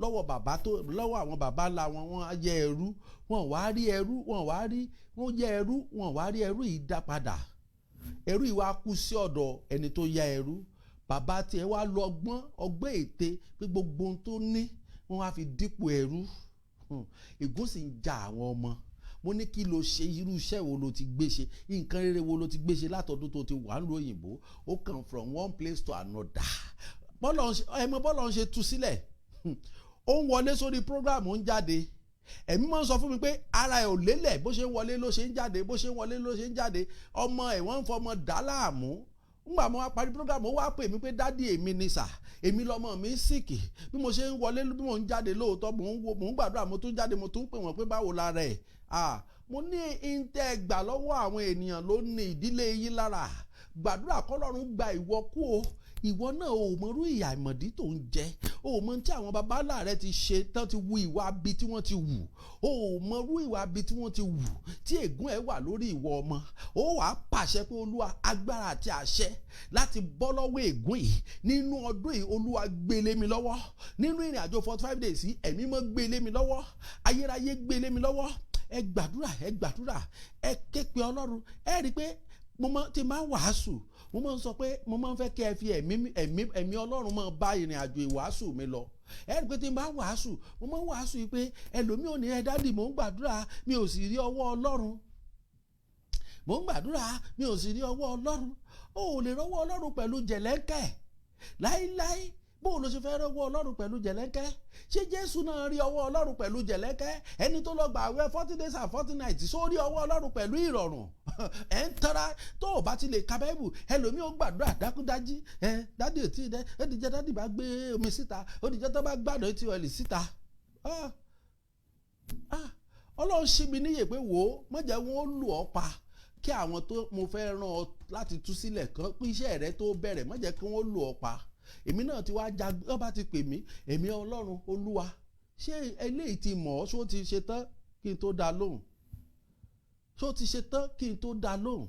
lọ́wọ́ bàbá tó lọ́wọ́ àwọn bàbá ńlá wọn. Wọ́n á yá ẹrú, wọ́n wá rí ẹrú, wọ́n wá rí, wọ́n yá ẹrú, wọ́n wá rí ẹrú yìí dá padà. Ẹrú yìí wá kú sí ọ̀dọ̀ ẹni tó yá ẹrú. Bàbá tiẹ̀ wá lọ ọgbọ́n ọgbọ́n ète pé gbogbo ohun tó ní, wọ́n wá fi dípò ẹrú. Ègún sì ń ja àwọn ọmọ. Mo ní, kí ló ṣe? Irú iṣẹ́ wo ló ti gbé ṣe? Nǹkan rere wo ló ti gbé ṣe látọdún tó ti wà nílùú òyìnbó? Ó kàn from one place to another. Bọ́lọ̀ ẹ mọ bọ́lọ̀ ń ṣe tú sílẹ̀. Ó ń wọlé sórí program, ó ń jáde. Ẹ̀mí máa ń sọ fún mi pé ara ẹ̀ ò lélẹ̀. Bó ṣe ń wọlé ló ṣe ń jáde, bó ṣe ń wọlé ló ṣe ń jáde. Ọmọ ẹ̀, wọ́n ń fọmọ dá láàmú. Ngbà mo wá parí program, ó wá pè mí pé, "Daddy, èmi ni sà, èmi lọmọ mi sick. Bí mo ṣe ń wọlé, bí mo ń jáde, lóòótọ́ mò ń wo, mò ń gbàdúrà, mo tún jáde, mo tún pè wọ́n pé báwo lára ẹ̀?" Ah, mo ní ìntẹ́ gbà lọ́wọ́ àwọn ènìyàn ló ní ìdílé yín lára. Gbàdúrà kọ́lọ́run gba ìwọ kú o. Ìwọ náà ò mọrú ìyà ìmọ̀dí tó ń jẹ, o ò mọ tí àwọn baba ńlá rẹ ti ṣe tán, ti wu ìwà abi tí wọ́n ti wù. O ò mọrú ìwà abi tí wọ́n ti wù tí ègún ẹ̀ wà lórí ìwọ ọmọ. Ó wàá pàṣẹ pé, Olúwa, agbára àti àṣẹ láti bọ́ lọ́wọ́ ègún yìí nínú ọdún yìí, Olúwa, gbélé mi lọ́wọ́. Nínú ìrìn àjò 45 days yìí, Ẹ̀mí Mímọ́, gbélé mi lọ́wọ́. Ayérayé, gbélé mi lọ́wọ́. Ẹ gbàdúrà, ẹ gbàdúrà, ẹ ké pe Ọlọ́run. Ẹ rí i pé mo máa ti máa ń wàásù, mo máa ń sọ pé mo máa ń fẹ́ kí ẹ fi ẹ̀mí Ọlọ́run máa bá ìrìn àjò ìwàásù mi lọ. Ẹ rí i pé tí n bá wàásù, mo máa ń wàásù yìí pé ẹlòmíì ò ní, "Ẹ daddy, mò ń gbàdúrà, mi ò sì rí ọwọ́ Ọlọ́run. Mò ń gbàdúrà, mi ò sì rí ọwọ́ Ọlọ́run." O ò lè rọ́wọ́ Ọlọ́run pẹ̀lú jẹ̀lẹ́ńkẹ́ láíláí. Bó o lọ ṣe fẹ́ rọ́wọ́ Ọlọ́run pẹ̀lú jẹ̀lẹ́ńkẹ́? Ṣé Jésù náà rí ọwọ́ Ọlọ́run pẹ̀lú jẹ̀lẹ́ńkẹ́? Ẹni tó lọ gbà àwẹ̀ 40 days and 40 nights, só rí ọwọ́ Ọlọ́run pẹ̀lú ìrọ̀rùn? Ẹ̀ ń tọ́ra tó o bá ti lè ka Báíbù. Ẹlòmíì ó gbàdúrà dákúdájí. Ẹ daddy ò tí ì dẹ. Ó dìjẹ́ daddy bá gbé omi síta, ó dìjẹ́ tó bá gbàdọ̀ etí ọ̀lì síta. Ah, ah, Ọlọ́run ṣí mi níyè pé wò ó, má jẹ́ wọn ó lù ọ́ pa kí àwọn tó mo fẹ́ rán ọ láti tú sílẹ̀ kan pé iṣẹ́ rẹ tó bẹ̀rẹ̀. Má jẹ́ kí wọ́n lù ọ́ pa. Èmi náà ti wá jagun. Wọ́n bá ti pè mí, èmi Ọlọ́run, Olúwa, ṣé eléyìí ti mọ̀ ọ́? Ṣó ti ṣe tán kí n tó dá lóhùn? Ṣó ti ṣe tán kí n tó dá lóhùn?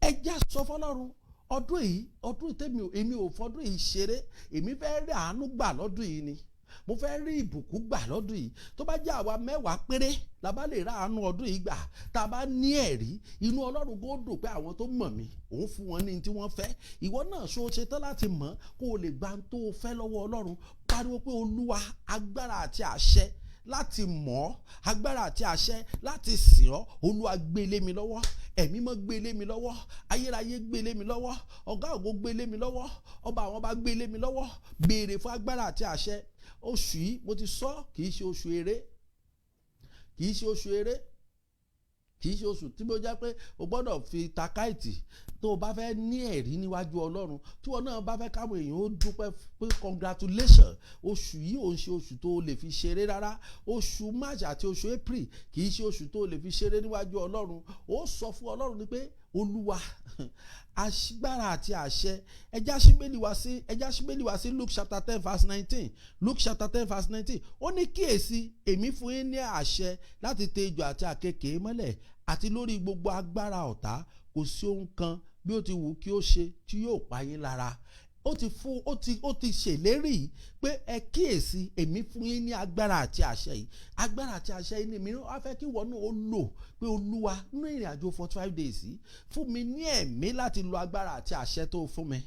Ẹ já sọ fọlọ́run. Ọdún yìí, ọdún tèmi, èmi ò fọdún yìí ṣeré. Èmi fẹ́ rí àánú gbà lọ́dún yìí ni. Mo fẹ́ rí ìbùkún gbà lọ́dún yìí. Tó bá jẹ́ àwa 10 péré la bá lè ra àánú ọdún yìí gbà, tá a bá ní ẹ̀rí, inú Ọlọ́run kó dùn pé àwọn tó mọ̀ mí, òun fún wọn ní tí wọ́n fẹ́. Ìwọ náà, ṣó ṣe tán láti mọ̀ kó o lè gba tó o fẹ́ lọ́wọ́ Ọlọ́run? Pariwo pé, Olúwa, agbára àti àṣẹ láti mọ̀ ọ́, agbára àti àṣẹ láti sìn ọ́, Olúwa, gbé lé mi lọ́wọ́. Ẹ̀mí Mímọ́, gbé lé mi lọ́wọ́. Ayérayé, gbé lé mi lọ́wọ́. Ọ̀gá ògo, gbé lé mi lọ́wọ́. Ọba àwọn ọba, gbé lé mi lọ́wọ́. Béèrè fún agbára àti àṣẹ. Oṣù yìí, mo ti sọ, kì í ṣe oṣù eré, kì í ṣe oṣù eré, kì í ṣe oṣù eré. Kì í ṣe oṣù tí mo jẹ́ pé o gbọ́dọ̀ fi takáìtì. Tó o bá fẹ́ ní ẹ̀rí níwájú Ọlọ́run, tí wọn náà bá fẹ́ káwọn èèyàn ó dúpẹ́ pé congratulation, oṣù yìí ò ń ṣe oṣù tó o lè fi ṣeré rárá. Oṣù March àti oṣù April kì í ṣe oṣù tó o lè fi ṣeré níwájú Ọlọ́run. Ó sọ fún Ọlọ́run ni pé, Olúwa, agbára àti àṣẹ. Ẹjá ṣíbélì wá sí Luke chapter 10 verse 19. Luke chapter 10 verse 19, ó ní, "Kíyèsí, èmi fún yín ní àṣẹ láti tẹ ejò àti àkekèé mọ́lẹ̀ àti lórí gbogbo agbára ọ̀tá. Kò sí ohun kan bí ó ti wù kí ó ṣe tí yóò pa yín lára." Ó ti fún ó ti ṣèlérí pé, "Ẹ kíyèsí, èmi fún yín ní agbára àti àṣẹ yìí." Agbára àti àṣẹ yìí ni èmi wá fẹ́ kí ìwọ náà ó lò pé, "Olúwa, nínú ìrìn àjò 45 days yìí, fún mi ní ẹ̀mí láti lo agbára àti àṣẹ tó fún mi.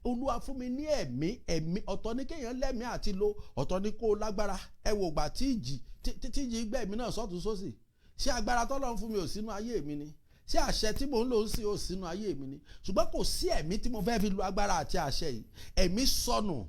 Olúwa, fún mi ní ẹ̀mí." Ẹ̀mí ọ̀tọ̀ ní kéèyàn lẹ́mí àti lo, ọ̀tọ̀ ní kó o lágbára. Ẹ wò gbà tí ìjì gbẹ̀mí náà sọ́tún sósì, ṣé agbára tọ́lọ́run fún mi ò sínú ayé mi ni? Ṣé àṣẹ tí mò ń lò ń sí ò sínú ayé mi ni? Ṣùgbọ́n kò sí ẹ̀mí tí mo fẹ́ fi lo agbára àti àṣẹ yìí. Ẹ̀mí sọnù,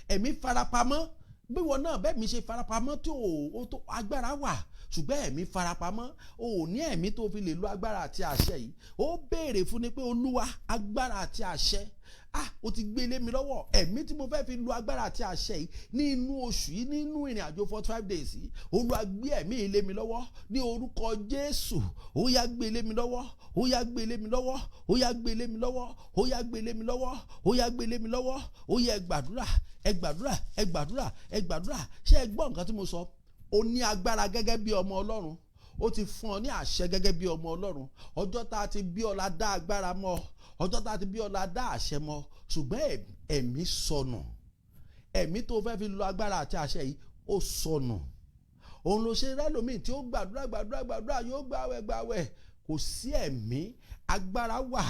ẹ̀mí farapamọ́. Bí wọn náà bẹ́ẹ̀ mi ṣe farapamọ́ tí ò tó agbára wà, ṣùgbọ́n ẹ̀mí farapamọ́, o ò ní ẹ̀mí tó fi lè lo agbára àti àṣẹ yìí. Ó béèrè fún ni pé, "Olúwa, agbára àti àṣẹ, ah, o ti gbé lé mi lọ́wọ́. Ẹ̀mí tí mo fẹ́ fi lo agbára àti àṣẹ yìí ní inú oṣù yìí, nínú ìrìn àjò 45 days yìí, Olúwa, gbé ẹ̀mí yìí lé mi lọ́wọ́ ní orúkọ Jésù. Ó yá, gbé lé mi lọ́wọ́. Ó yá, gbé lé mi lọ́wọ́. Ó yá, gbé lé mi lọ́wọ́. Ó yá, gbé lé mi lọ́wọ́. Ó yá, gbé lé mi lọ́wọ́." Ó yá, ẹ gbàdúrà, ẹ gbàdúrà, ẹ gbàdúrà, ẹ gbàdúrà. Ṣé ẹ gbọ́ nǹkan tí mo sọ? O ní agbára gẹ́gẹ́ bí ọmọ Ọlọ́run. Ó ti fún ọ ní àṣẹ gẹ́gẹ́ bí ọmọ Ọlọ́run. Ọjọ́ tá a ti bí ọ la dá agbára mọ́ ọ. Ọjọ́ tá a ti bí ọ la dá àṣẹ mọ́ ọ. Ṣùgbọ́n ẹ̀mí sọnù. Ẹ̀mí tó fẹ́ fi lo agbára àti àṣẹ yìí, ó sọnù. Òun ló ṣe rẹ́lòmíì tí ó gbàdúrà, gbàdúrà, gbàdúrà, yóò gbàwẹ̀, gbàwẹ̀, kò sí ẹ̀mí. Agbára wà,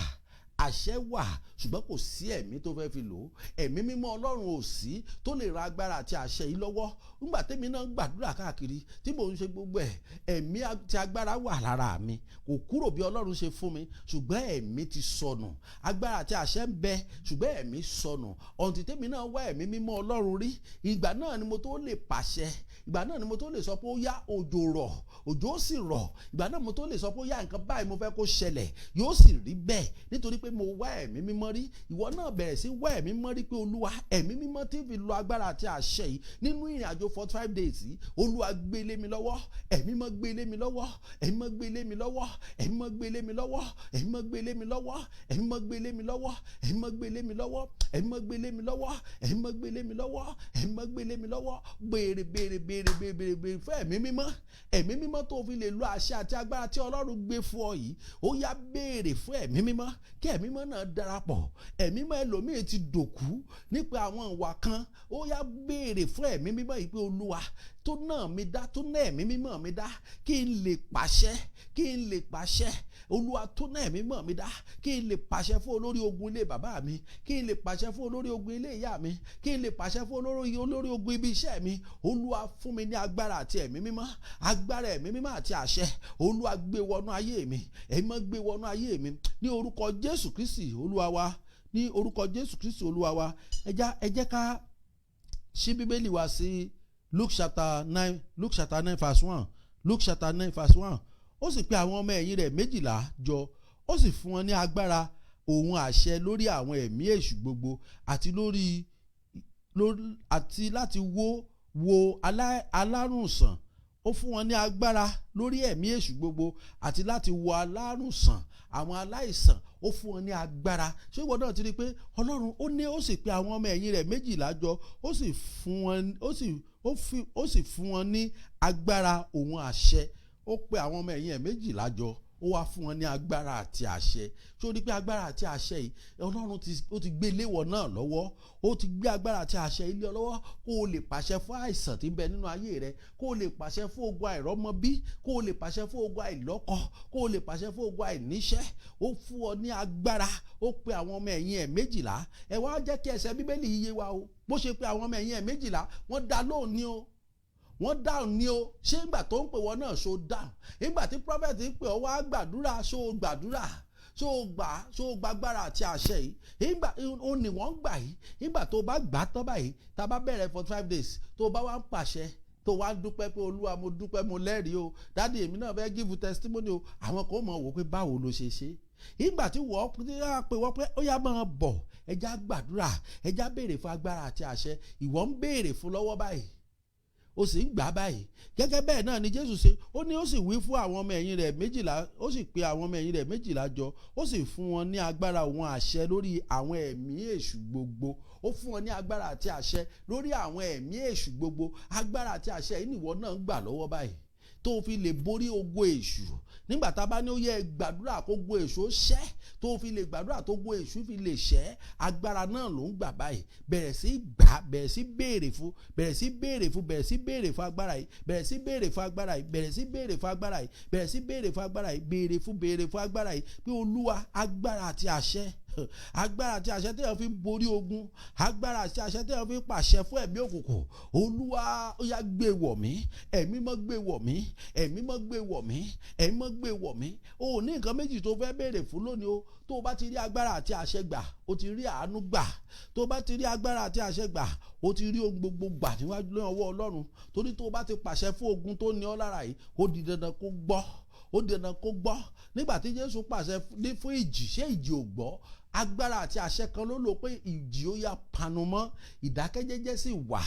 àṣẹ wà, ṣùgbọ́n kò sí ẹ̀mí tó fẹ́ fi lò ó. Ẹ̀mí Mímọ́ Ọlọ́run ò sí tó lè ra agbára àti àṣẹ yìí lọ́wọ́. Nígbà tẹ́mi náà gbàdúrà káàkiri tí mò ń ṣe gbogbo ẹ̀, ẹ̀mí àti agbára wà lára mi, kò kúrò bí Ọlọ́run ṣe fún mi, ṣùgbọ́n ẹ̀mí ti sọnù. Agbára àti àṣẹ ń bẹ, ṣùgbọ́n ẹ̀mí sọnù. Ọ̀ǹtí tẹ́mi náà wá ẹ̀mí Mímọ́ Ọlọ́run rí, ìgbà náà ni mo tó lè pàṣẹ. Ìgbà náà ni mo tó lè sọ pé, "Ó yá, òjò rọ̀," òjò ó sì rọ̀. Ìgbà náà mo tó lè sọ pé, "Ó yá, nǹkan báyìí mo fẹ́ kó ṣẹlẹ̀," yóò sì rí bẹ́ẹ̀, nítorí pé mo wá ẹ̀mí Mímọ́ rí. Ìwọ náà bẹ̀rẹ̀ sí wá ẹ̀mí Mímọ́ rí pé, "Olúwa, ẹ̀mí Mímọ́ tí fi lo agbára àti àṣẹ yìí nínú ìrìn àjò 45 days yìí, Olúwa, gbé lé mi lọ́wọ́. Ẹ̀mí Mímọ́, gbé lé mi lọ́wọ́. Ẹ̀mí Mímọ́, gbé lé mi lọ́wọ́. Ẹ̀mí Mímọ́, gbé lé mi lọ́wọ́. Ẹ̀mí Mímọ́, gbé lé mi lọ́wọ́. Ẹ̀mí Mímọ́, gbé lé mi lọ́wọ́. Ẹ̀mí Mímọ́, gbé lé mi lọ́wọ́. Ẹ̀mí Mímọ́, gbé lé mi lọ́wọ́. Ẹ̀mí Mímọ́, gbé lé mi lọ́wọ́. Ẹ̀mí Mímọ́, gbé lé mi lọ́wọ́." Béèrè, béèrè, béèrè, béèrè, béèrè fún ẹ̀mí Mímọ́, ẹ̀mí Mímọ́ tó fi lè lo àṣẹ àti agbára tí Ọlọ́run gbé fún ọ yìí. Ó yá, béèrè fún ẹ̀mí Mímọ́, kí ẹ̀mí Mímọ́ náà darapọ̀. Ẹ̀mí Mímọ́ ẹlòmíì ti dòkú nípa àwọn ìwà kan. Ó yá, béèrè fún ẹ̀mí Mímọ́ yìí pé, "Olúwa, tó náà mi dá, tó náà ẹ̀mí Mímọ́ mi dá, kí n lè pàṣẹ, kí n lè pàṣẹ. Olúwa, tó náà ẹ̀mí Mímọ́ mi dá, kí n lè pàṣẹ fún olórí ogun ilé bàbá mi, kí n lè pàṣẹ fún olórí ogun ilé ìyá mi, kí n lè pàṣẹ fún olórí ogun ibi iṣẹ́ mi. Olúwa, fún mi ní agbára àti ẹ̀mí Mímọ́, agbára ẹ̀mí Mímọ́ àti àṣẹ. Olúwa, gbé wọnú ayé mi. Ẹ̀mí Mímọ́, gbé wọnú ayé mi," ní orúkọ Jésù Kristi Olúwa wa. Ní orúkọ Jésù Kristi Olúwa wa. Ẹ jẹ́ ká ṣí Bíbélì wa sí Luke chapter 9, Luke chapter 9 verse 1, Luke chapter 9 verse 1. Ó sì pe àwọn ọmọ ẹ̀yìn rẹ̀ 12 jọ, ó sì fún wọn ní agbára òun àṣẹ lórí àwọn ẹ̀mí èṣù gbogbo àti láti wo alárùn sàn. Ó fún wọn ní agbára lórí ẹ̀mí èṣù gbogbo àti láti wo alárùn sàn, àwọn aláìsàn. Ó fún wọn ní agbára. Ṣé ìwọ náà ti rí i pé Ọlọ́run ó ní, ó sì pe àwọn ọmọ ẹ̀yìn rẹ̀ 12 jọ, ó sì fún wọn ó sì ó fi ó sì fún wọn ní agbára òun àṣẹ? Ó pe àwọn ọmọ ẹ̀yìn ẹ̀ 12 jọ, ó wá fún wọn ní agbára àti àṣẹ. Ṣé o rí pé agbára àti àṣẹ yìí, Ọlọ́run ó ti gbé léwọ̀ náà lọ́wọ́? Ó ti gbé agbára àti àṣẹ ilé ọ lọ́wọ́ kó o lè pàṣẹ fún àìsàn tí ń bẹ nínú ayé rẹ, kó o lè pàṣẹ fún ogun àìrọ́mọbí, kó o lè pàṣẹ fún ogun àìlọ́kọ, kó o lè pàṣẹ fún ogun àìníṣẹ́. Ó fún ọ ní agbára. Ó pe àwọn ọmọ ẹ̀yìn ẹ̀ 12. Ẹ wá jẹ́ kí ẹsẹ̀ Bíbélì yìí yé wa o. Bó ṣe pe àwọn ọmọ ẹ̀yìn ẹ̀ 12, wọ́n dá lóhùn ní o, wọ́n dáhùn ní o. Ṣé ìgbà tó ń pè wọ́n náà, ṣó dáhùn? Ìgbà tí prophet ń pè ọ́ wá gbàdúrà, ṣó gbàdúrà? Ṣó gba agbára àti àṣẹ yìí? Ìgbà ó ní wọ́n gbà yìí. Ìgbà tó bá gbà tán báyìí, tá a bá bẹ̀rẹ̀ 45 days, tó bá wá ń pàṣẹ. Tó wá dúpẹ́ pé, "Olúwa, mo dúpẹ́, mo lẹ́rìí o. Daddy, èmi náà fẹ́ give testimony o." Àwọn kan mọ̀ wò pé báwo ló ṣe ṣe. Ìgbà tí wọ́n pè wọ́n pé ó yá, máa bọ̀, ẹ jẹ́ á gbàdúrà, ẹ jẹ́ á béèrè fún agbára àti àṣẹ, ìwọ ń béèrè fún lọ́wọ́ báyìí, ó sì ń gbà báyìí. Gẹ́gẹ́ bẹ́ẹ̀ náà ni Jésù ṣe. Ó ní ó sì wí fún àwọn ọmọ ẹ̀yìn rẹ̀ 12, ó sì pe àwọn ọmọ ẹ̀yìn rẹ̀ 12 jọ, ó sì fún wọn ní agbára òun àṣẹ lórí àwọn ẹ̀mí èṣù gbogbo. Ó fún wọn ní agbára àti àṣẹ lórí àwọn ẹ̀mí èṣù gbogbo. Agbára àti àṣẹ yìí nìwọ náà ń gbà lọ́wọ́ báyìí tó fi lè borí ogun èṣù. Nígbà tá a bá ní ó yẹ gbàdúrà kó gun èṣù ṣẹ́, tó fi lè gbàdúrà tó gun èṣù fi lè ṣẹ́, agbára náà ló ń gbà báyìí. Bẹ̀rẹ̀ sí gbà, bẹ̀rẹ̀ sí béèrè fún, bẹ̀rẹ̀ sí béèrè fún, bẹ̀rẹ̀ sí béèrè fún agbára yìí, bẹ̀rẹ̀ sí béèrè fún agbára yìí, bẹ̀rẹ̀ sí béèrè fún agbára yìí, bẹ̀rẹ̀ sí béèrè fún agbára yìí, béèrè fún, béèrè fún agbára yìí pé, "Olúwa, agbára àti àṣẹ, agbára àti àṣẹ téèyàn fi ń borí ogun, agbára àti àṣẹ téèyàn fi ń pàṣẹ fún ẹ̀mí òkùnkùn, Olúwa, ó yá, gbé wọ̀ mí. Ẹ̀mí mọ́, gbé wọ̀ mí. Ẹ̀mí mọ́, gbé wọ̀ mí. Ẹ̀mí mọ́, gbé wọ̀ mí." O ní nǹkan méjì tó fẹ́ béèrè fún lónìí o. Tó o bá ti rí agbára àti àṣẹ gbà, o ti rí àánú gbà. Tó o bá ti rí agbára àti àṣẹ gbà, o ti rí ohun gbogbo gbà níwájú ọwọ́ Ọlọ́run, torí tó o bá ti pàṣẹ fún ogun tó ní ọ lára yìí, ó di dandan kó gbọ́, ó di dandan kó gbọ́. Nígbà tí Jésù pàṣẹ fún ìjì, ṣé ìjì ò gbọ́? Agbára àti àṣẹ kan ló lò pé, "Ìjì, ó yá, panu mọ́." Ìdákẹ́jẹ́jẹ́ sì wà.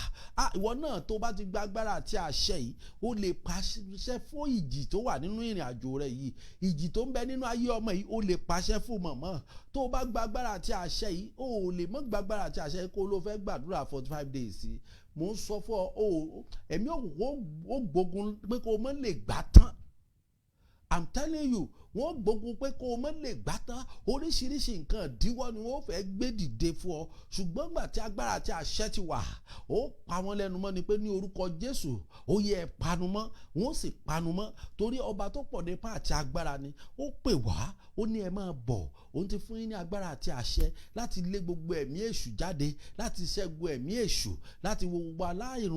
Ìwọ náà, tó bá ti gba agbára àti àṣẹ yìí, ó lè pàṣẹ fún ìjì tó wà nínú ìrìn àjò rẹ yìí, ìjì tó ń bẹ nínú ayé ọmọ yìí, ó lè pàṣẹ fún mọ̀mọ́. Tó bá gba agbára àti àṣẹ yìí, ó lè mọ́ gba agbára àti àṣẹ yìí kó ló fẹ́ gbàdúrà 45 days. Mò ń sọ fún ọ, ẹ̀mí òkùnkùn ó gbógun pé kó o mọ̀ lè gbà tán. I'm telling you, wọ́n gbógun pé kó o mọ̀ lè gbá tán. Oríṣiríṣi nǹkan ìdíwọ́ ni wọ́n fẹ́ gbé dìde fún ọ, ṣùgbọ́n gbà tí agbára àti àṣẹ ti wà, ó pa wọ́n lẹ́nu mọ́ ni pé, "Ní orúkọ Jésù, ó yẹ ẹ panu mọ́." Wọ́n sì panu mọ́, torí ọba tó pọ̀ nípa àti agbára ni. Ó pè wá, ó ní, "Ẹ máa bọ̀." Òun ti fún yín ní agbára àti àṣẹ láti lé gbogbo ẹ̀mí èṣù jáde, láti ṣẹ́gun ẹ̀mí èṣù, láti wo gbogbo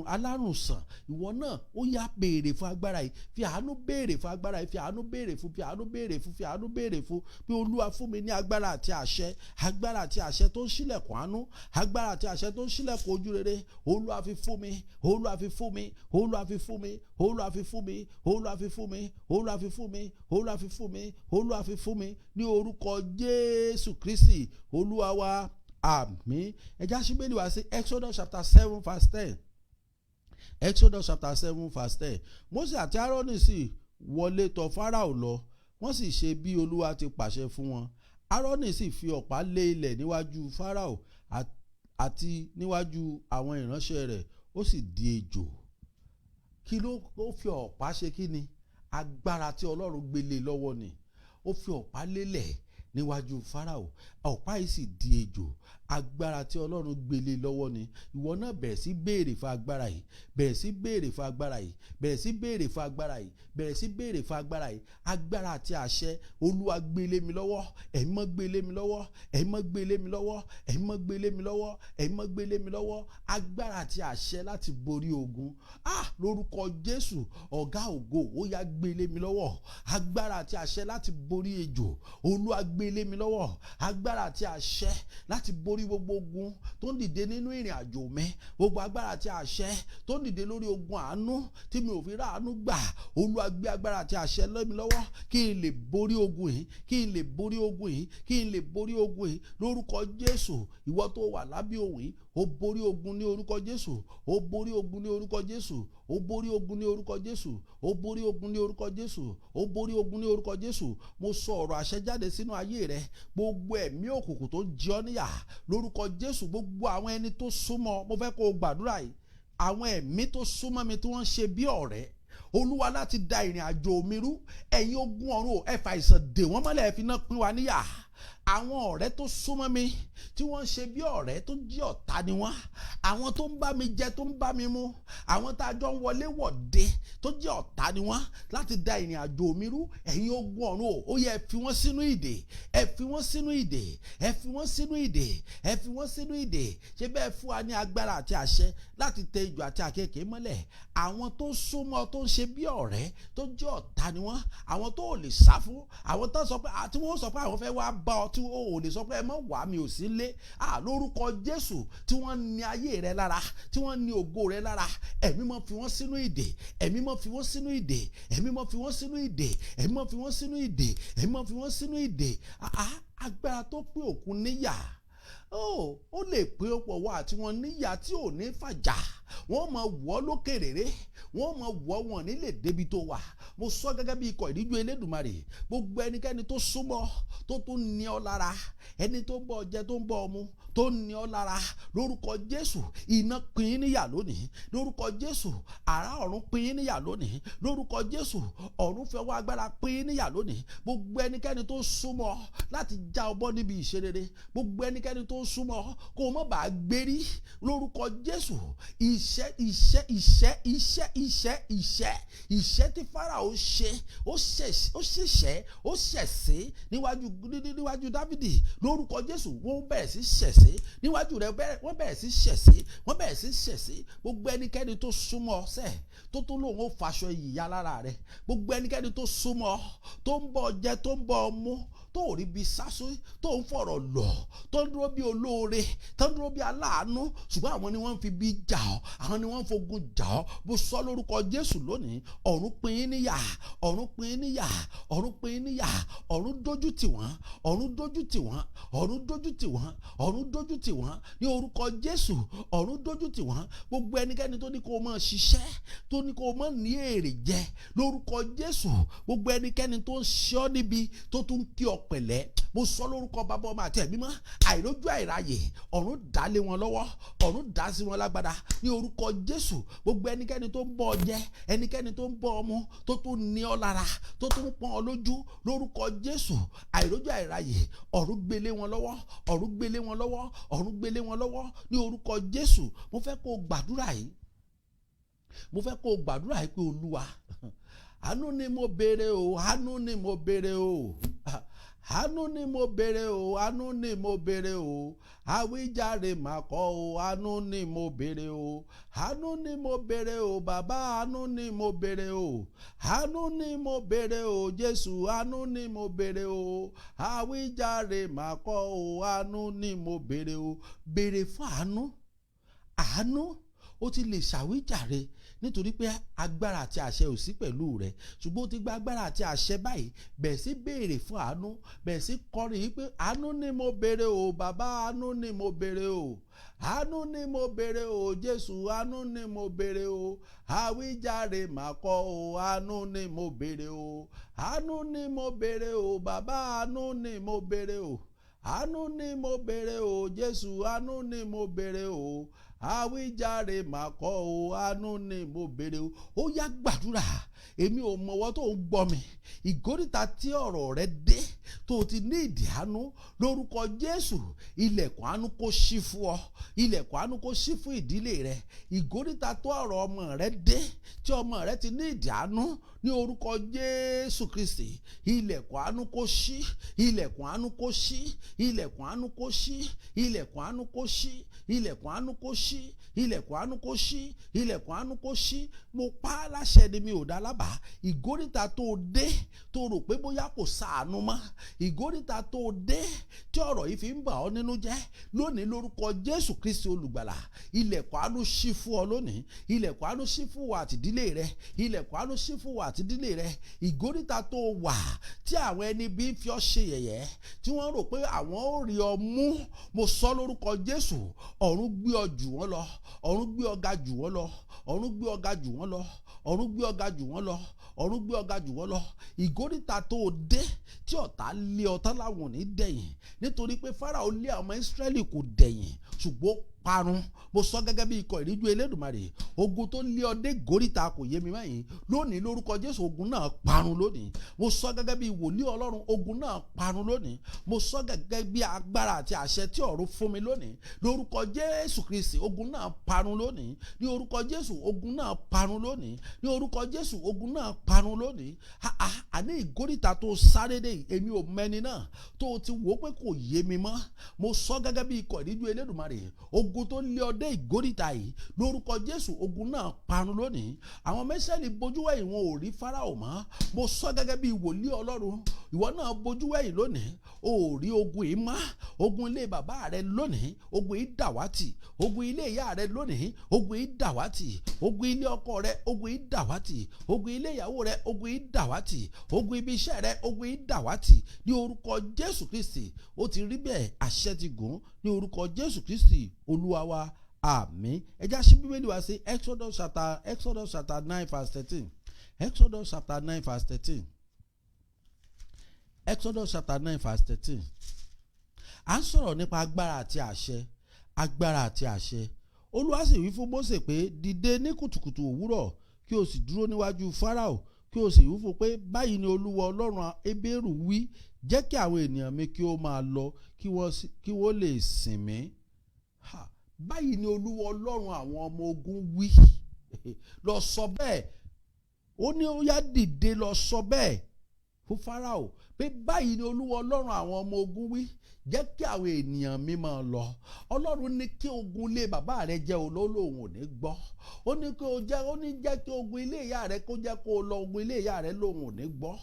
alárùn sàn. Ìwọ náà, ó yá, béèrè fún agbára yìí. Fi àánú béèrè fún agbára yìí. Fi àánú béèrè fún, fi àánú béèrè fún, fi àánú béèrè fún pé, "Olúwa, fún mi ní agbára àti àṣẹ, agbára àti àṣẹ tó ń ṣílẹ̀kùn àánú, agbára àti àṣẹ tó ń ṣílẹ̀kùn ojú rere. Olúwa, fi fún mi. Olúwa, fi fún mi. Olúwa, fi fún mi. Olúwa, fi fún mi. Olúwa, fi fún mi. Olúwa, fi fún mi. Olúwa, fi fún mi. Olúwa, fi fún mi," ní orúkọ Jésù Kristi Olúwa wa, àmín. Ẹ jẹ́ á ṣí Bíbélì wá sí Exodus chapter 7 verse 10. Exodus chapter 7 verse 10. Mósè àti Áárónì sì wọlé tọ̀ Fáráò lọ, wọ́n sì ṣe bí Olúwa ti pàṣẹ fún wọn. Áárónì sì fi ọ̀pá lé ilẹ̀ níwájú Fáráò àti níwájú àwọn ìránṣẹ́ rẹ̀, ó sì di ejò. Kí ló ó fi ọ̀pá ṣe? Kí ni agbára tí Ọlọ́run gbélé lọ́wọ́ ni? Ó fi ọ̀pá lélẹ̀ níwájú Fáráò, ọ̀pá yìí sì di ejò. Agbára tí Ọlọ́run gbélé lọ́wọ́ ni. Ìwọ náà, bẹ̀rẹ̀ sí béèrè fún agbára yìí, bẹ̀rẹ̀ sí béèrè fún agbára yìí, bẹ̀rẹ̀ sí béèrè fún agbára yìí, bẹ̀rẹ̀ sí béèrè fún agbára yìí. Agbára àti àṣẹ, Olúwa, gbélé mi lọ́wọ́. Ẹ̀mí mọ́, gbélé mi lọ́wọ́. Ẹ̀mí mọ́, gbélé mi lọ́wọ́. Ẹ̀mí mọ́, gbélé mi lọ́wọ́. Ẹ̀mí mọ́, gbélé mi lọ́wọ́. Agbára àti àṣẹ láti borí ogun, ah, lórúkọ Jésù, Ọ̀gá ògo, ó yá, gbélé mi lọ́wọ́. Agbára àti àṣẹ láti borí ejò, Olúwa, gbélé mi lọ́wọ́. Agbára àti àṣẹ láti borí gbogbo ogun tó ń dìde nínú ìrìn àjò mi, gbogbo agbára àti àṣẹ tó ń dìde lórí ogun àánú tí mi ò fi ráàánú gbà, Olúwa, gbé agbára àti àṣẹ lé mi lọ́wọ́ kí n lè borí ogun yìí, kí n lè borí ogun yìí, kí n lè borí ogun yìí, lórúkọ Jésù. Ìwọ tó wà lábẹ́ òun yìí, ó borí ogun ní orúkọ Jésù. Ó borí ogun ní orúkọ Jésù. Ó borí ogun ní orúkọ Jésù. Ó borí ogun ní orúkọ Jésù. Ó borí ogun ní orúkọ Jésù. Mo sọ ọ̀rọ̀ àṣẹ jáde sínú ayé rẹ. Gbogbo ẹ̀mí òkùnkùn tó jẹ ọ́ níyà, lórúkọ Jésù, gbogbo àwọn ẹni tó súnmọ́, mo fẹ́ kó o gbàdúrà yìí. Àwọn ẹ̀mí tó súnmọ́ mi tí wọ́n ń ṣe bí ọ̀rẹ́, Olúwa, láti da ìrìn àjò mi rú, ẹ̀yin ogun ọ̀run, ẹ fà ìsàn dè wọ́n mọ́lẹ̀, ẹ fi iná pín wa níyà. Àwọn ọ̀rẹ́ tó súnmọ́ mi tí wọ́n ń ṣe bí ọ̀rẹ́ tó jẹ́ ọ̀tá ni wọ́n, àwọn tó ń bá mi jẹ, tó ń bá mi mu, àwọn tá a jọ ń wọlé wọ̀de tó jẹ́ ọ̀tá ni wọ́n láti da ìrìn àjò mi rú, ẹ̀yin ogun ọ̀run o, ó yẹ, ẹ fi wọ́n sínú ìdè, ẹ fi wọ́n sínú ìdè, ẹ fi wọ́n sínú ìdè, ẹ fi wọ́n sínú ìdè. Ṣé bẹ́ẹ̀ fún wa ní agbára àti àṣẹ láti tẹ ejò àti àkekèé mọ́lẹ̀. Àwọn tó súnmọ́ tó ń ṣe bí ọ̀rẹ́ tó jẹ́ ọ̀tá ni wọ́n, àwọn tó ò lè sá fún, àwọn tó sọ pé àti wọ́n sọ pé àwọn fẹ́ wá bá ọ tí o ò lè sọ pé ẹ má wá, mi ò sí lé à, lórúkọ Jésù, tí wọ́n ní ayé rẹ lára, tí wọ́n ní ògo rẹ lára, Ẹ̀mí mọ́ fi wọ́n sínú ìdè. Ẹ̀mí mọ́ fi wọ́n sínú ìdè. Ẹ̀mí mọ́ fi wọ́n sínú ìdè. Ẹ̀mí mọ́ fi wọ́n sínú ìdè. Ẹ̀mí mọ́ fi wọ́n sínú ìdè. Agbára tó pín òkun níyà, ó lè pín ọ̀pọ̀ wá àti wọn níyà tí ò ní fàjà. Wọ́n máa wọ́ lókèrèrè, wọ́n máa wọ́ wọn nílé débi tó wà. Mo sọ gẹ́gẹ́ bí ikọ̀ ìdíjú Elédùmarè, gbogbo ẹnikẹ́ni tó súnmọ́, tó tún ní ọ lára, ẹni tó ń bọ́ jẹ, tó ń bọ́ ọmú, tó ní ọ lára, lórúkọ Jésù, iná pín in níyà lónìí. Lórúkọ Jésù, àrá ọ̀run pín in níyà lónìí. Lórúkọ Jésù, ọ̀run fẹ́ wá agbára pín in níyà lónìí. Gbogbo ẹnikẹ́ni tó súnmọ́ láti já ọ bọ́ níbi ìṣerere, gbogbo ẹnikẹ́ni tó súnmọ́ kó o má bàa gbérí, lórúkọ Jésù, iṣẹ́, iṣẹ́, iṣẹ́, iṣẹ́, iṣẹ́, iṣẹ́, iṣẹ́ tí Fáráò ṣe, ó ṣẹ̀ṣẹ̀, ó ṣẹ̀ṣẹ̀ níwájú Dáfídì, lórúkọ Jésù, wọ́n bẹ̀rẹ̀ sí ṣẹ̀ṣẹ̀ níwájú rẹ̀, wọ́n bẹ̀rẹ̀ sí ṣẹ̀ṣẹ̀, wọ́n bẹ̀rẹ̀ sí ṣẹ̀ṣẹ̀. Gbogbo ẹnikẹ́ni tó súnmọ́ ọsẹ̀ tó tún lòun ó faṣọ ìyá lára rẹ̀, gbogbo ẹnikẹ́ni tó súnmọ́, tó ń bọ́ jẹ, tó ń bọ́ mú, tó rí bí sású, tó ń fọ̀rọ̀ lọ̀, tó ń dúró bí olóore, tó ń dúró bí aláàánú, ṣùgbọ́n àwọn ni wọ́n ń fi bí jà ọ́, àwọn ni wọ́n ń fogun jà ọ́, bó sọ lórúkọ Jésù lónìí, ọ̀run pín in níyà, ọ̀run pín in níyà, ọ̀run pín in níyà. Ọ̀run dójú tì wọ́n, ọ̀run dójú tì wọ́n, ọ̀run dójú tì wọ́n, ọ̀run dójú tì wọ́n ní orúkọ Jésù, ọ̀run dójú tì wọ́n. Gbogbo ẹnikẹ́ni tó ní kó o máa ṣiṣẹ́, tó ní kó o máa ní èrè jẹ, lórúkọ Jésù, gbogbo ẹnikẹ́ni tó ń ṣe ọ́ níbi, tó tún kí ọ pẹ̀lẹ́, mo sọ lórúkọ Bàbá, Ọmọ àti Ẹ̀mí mọ́, àìrójú àìráyè, ọ̀run dá lé wọn lọ́wọ́, ọ̀run dá sí wọn lágbádá ní orúkọ Jésù. Gbogbo ẹnikẹ́ni tó ń bọ́ ọ jẹ, ẹnikẹ́ni tó ń bọ́ ọ mu, tó tún ní ọ lára, tó tún pọ́n ọ lójú, lórúkọ Jésù, àìrójú àìráyè, ọ̀run gbélé wọn lọ́wọ́, ọ̀run gbélé wọn lọ́wọ́, ọ̀run gbélé wọn lọ́wọ́ ní orúkọ Jésù. Mo fẹ́ kó o gbàdúrà yìí, mo fẹ́ kó o gbàdúrà yìí pé, Olúwa, àánú ni mo béèrè o, àánú ni mo béèrè o, àánú ni mo béèrè o, àánú ni mo béèrè o, àwíjàre mà kọ́ o, àánú ni mo béèrè o, àánú ni mo béèrè o, Bàbá, àánú ni mo béèrè o, àánú ni mo béèrè o, Jésù, àánú ni mo béèrè o, àwíjàre mà kọ́ o, àánú ni mo béèrè o. Béèrè fún àánú. Àánú, ó ti lè ṣàwíjàre nítorí pé agbára àti àṣẹ ò sí pẹ̀lú rẹ̀, ṣùgbọ́n ó ti gba agbára àti àṣẹ báyìí. Bẹ̀ẹ̀ sí béèrè fún àánú, bẹ̀ẹ̀ sí kọrin yìí pé, àánú ni mo béèrè o, Bàbá, àánú ni mo béèrè o, àánú ni mo béèrè o, Jésù, àánú ni mo béèrè o, àwíjàre mà kọ́ o, àánú ni mo béèrè o, àánú ni mo béèrè o, Bàbá, àánú ni mo béèrè o, àánú ni mo béèrè o, Jésù, àánú ni mo béèrè o, àwíjàre mà kọ́ o, àánú ni mo béèrè o. Ó yá, gbàdúrà. Èmi ò mọ̀wọ́ tó ń gbọ́ mi, ìgóríta tí ọ̀rọ̀ rẹ dé tó o ti ní ìdí àánú, lórúkọ Jésù, ilẹ̀kùn àánú kó ṣí fún ọ, ilẹ̀kùn àánú kó ṣí fún ìdílé rẹ. Ìgóríta tó ọ̀rọ̀ ọmọ rẹ dé, tí ọmọ rẹ ti ní ìdí àánú, ní orúkọ Jésù Kristi, ilẹ̀kùn àánú kó ṣí, ilẹ̀kùn àánú kó ṣí, ilẹ̀kùn àánú kó ṣí, ilẹ̀kùn àánú kó ṣí, ilẹ̀kùn àánú kó ṣí, ilẹ̀kùn àánú kó ṣí, ilẹ̀kùn àánú kó ṣí. Mo pa á láṣẹ ni, mi ò dá lábàá. Ìgóríta tó dé tó rò pé bóyá kò ṣàánú mọ́, ìgóríta tó dé tí ọ̀rọ̀ yìí fi ń bà ọ́ nínú jẹ́ lónìí, lórúkọ Jésù Kristi olùgbàlà, ilẹ̀kùn àánú ṣí fún ọ lónìí. Ilẹ̀kùn àánú ṣí fún wa àtìdílé rẹ. Ilẹ̀kùn àánú ṣí fún wa àtìdílé rẹ. Ìgóríta tó wà tí àwọn ẹni bí ń fi ọ́ ṣe yẹ̀yẹ́, tí wọ́n rò pé àwọn ò rí ọ mú, mo sọ lórúkọ Jésù, ọ̀run gbé ọ jù wọ́n lọ, ọ̀run gbé ọ ga jù wọ́n lọ, ọ̀run gbé ọ ga jù wọ́n lọ, ọ̀run gbé ọ ga jù wọ́n lọ, ọ̀run gbé ọ ga jù wọ́n lọ. Ìgóríta tó dé tí ọ̀tá lé ọ tán láwọn ò ní dẹ̀yìn, nítorí pé Fáráò lé àwọn Ísírẹ́lì kò dẹ̀yìn, ṣùgbọ́n parun. Mo sọ gẹ́gẹ́ bí ikọ̀ ìríjú Elédùmarè, ogun tó lé ọ dé gòríta kò yé mi mẹ́yìn lónìí, lórúkọ Jésù, ogun náà parun lónìí. Mo sọ gẹ́gẹ́ bí wòlíì Ọlọ́run, ogun náà parun lónìí. Mo sọ gẹ́gẹ́ bí agbára àti àṣẹ tí ọ̀run fún mi lónìí, lórúkọ Jésù Kristi, ogun náà parun lónìí. Ní orúkọ Jésù, ogun náà parun lónìí. Ní orúkọ Jésù, ogun náà parun lónìí. Àní ìgóríta tó sáré dé, èmi ò mẹ́ni náà tó ti wò ó pé kò yé mi mọ́. Mo sọ gẹ́gẹ́ bí ikọ̀ ìríjú Elédùmarè, ogun tó lé ọ dé ìgóríta yìí, lórúkọ Jésù, ogun náà parun lónìí. Àwọn mẹ́sẹ̀lì bojú wẹ̀yìn, wọn ò rí Fáráò mọ́. Mo sọ gẹ́gẹ́ bí wòlíì Ọlọ́run, ìwọ Ìwọ náà bojú wẹ̀yìn lónìí, o ò rí ogun yìí mọ́. Ogun ilé bàbá rẹ lónìí, ogun yìí dàwátì. Ogun ilé ìyá rẹ lónìí, ogun yìí dàwátì. Ogun ilé ọkọ rẹ, ogun yìí dàwátì. Ogun ilé ìyàwó rẹ, ogun yìí dàwátì. Ogun ibi iṣẹ́ rẹ, ogun yìí dàwátì ní orúkọ Jésù Kristi. Ó ti rí bẹ́ẹ̀, àṣẹ ti gùn ní orúkọ Jésù Kristi Olúwa wa, àmín. Ẹ já sí Bíbélì wá sí Exodus chapter 9 verse 13. Exodus chapter 9 verse 13. Exodus chapter 9 verse 13. À ń sọ̀rọ̀ nípa agbára àti àṣẹ, agbára àti àṣẹ. Olúwa sì wí fún Mósè pé, "Dìde ní kùtùkùtù òwúrọ̀, kí o sì dúró níwájú Fáráò, kí o sì wí fún pé, 'Báyìí ni Olúwa Ọlọ́run Hébérù wí: Jẹ́ kí àwọn ènìyàn mi kí ó máa lọ, kí wọ́n lè sìn mí.'" Báyìí ni Olúwa Ọlọ́run àwọn ọmọ ogun wí, lọ sọ bẹ́ẹ̀. Ó ní, ó yá, dìde, lọ sọ bẹ́ẹ̀ fún Fáráò pé báyìí ni Olúwa Ọlọ́run àwọn ọmọ ogun wí: "Jẹ́ kí àwọn ènìyàn mi máa lọ." Ọlọ́run ní kí ogun ilé bàbá rẹ jẹ́ olólùwọ̀n ò ní gbọ́. Ó ní kí o jẹ́, ó ní jẹ́ kí ogun ilé ìyá rẹ kó jẹ́ kó o lọ, ogun ilé ìyá rẹ lòun ò ní gbọ́.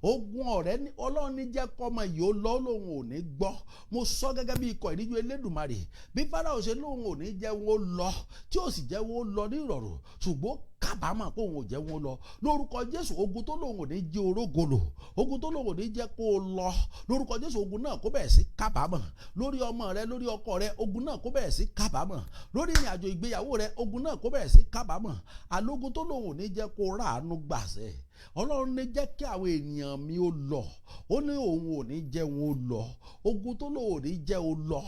Ogun ọ̀rẹ́ ní Ọlọ́run ní jẹ́ kọ́mọ yìí ó lọ, lòun ò ní gbọ́. Mo sọ gẹ́gẹ́ bí ikọ̀ ìríjú Elédùmarè, bí Fáráò ṣe lòun ò ní jẹ́ wọn ó lọ, tí ó sì jẹ́ wọn ó lọ ní ìrọ̀rùn, ṣùgbọ́n kábàámọ̀ pé òun ò jẹ́ wọn lọ. Lórúkọ Jésù, ogun tó lòun ò ní jẹ́ orógolo, ogun tó lòun ò ní jẹ́ kó o lọ, lórúkọ Jésù, ogun náà kó bẹ̀rẹ̀ sí kábàámọ̀ lórí ọmọ rẹ, lórí ọkọ rẹ. Ogun náà kó bẹ̀rẹ̀ sí kábàámọ̀ lórí ìrìn àjò ìgbéyàwó rẹ. Ogun náà kó bẹ̀rẹ̀ sí kábàámọ̀. Àlógun tó lòun ò ní jẹ́ kó ráàánú gbàṣẹ. Ọlọ́run ní jẹ́ kí àwọn ènìyàn mi ó lọ, ó ní òun ò ní jẹ́ wọn ó lọ. Ogun tó lòun ò ní jẹ́ ó lọ,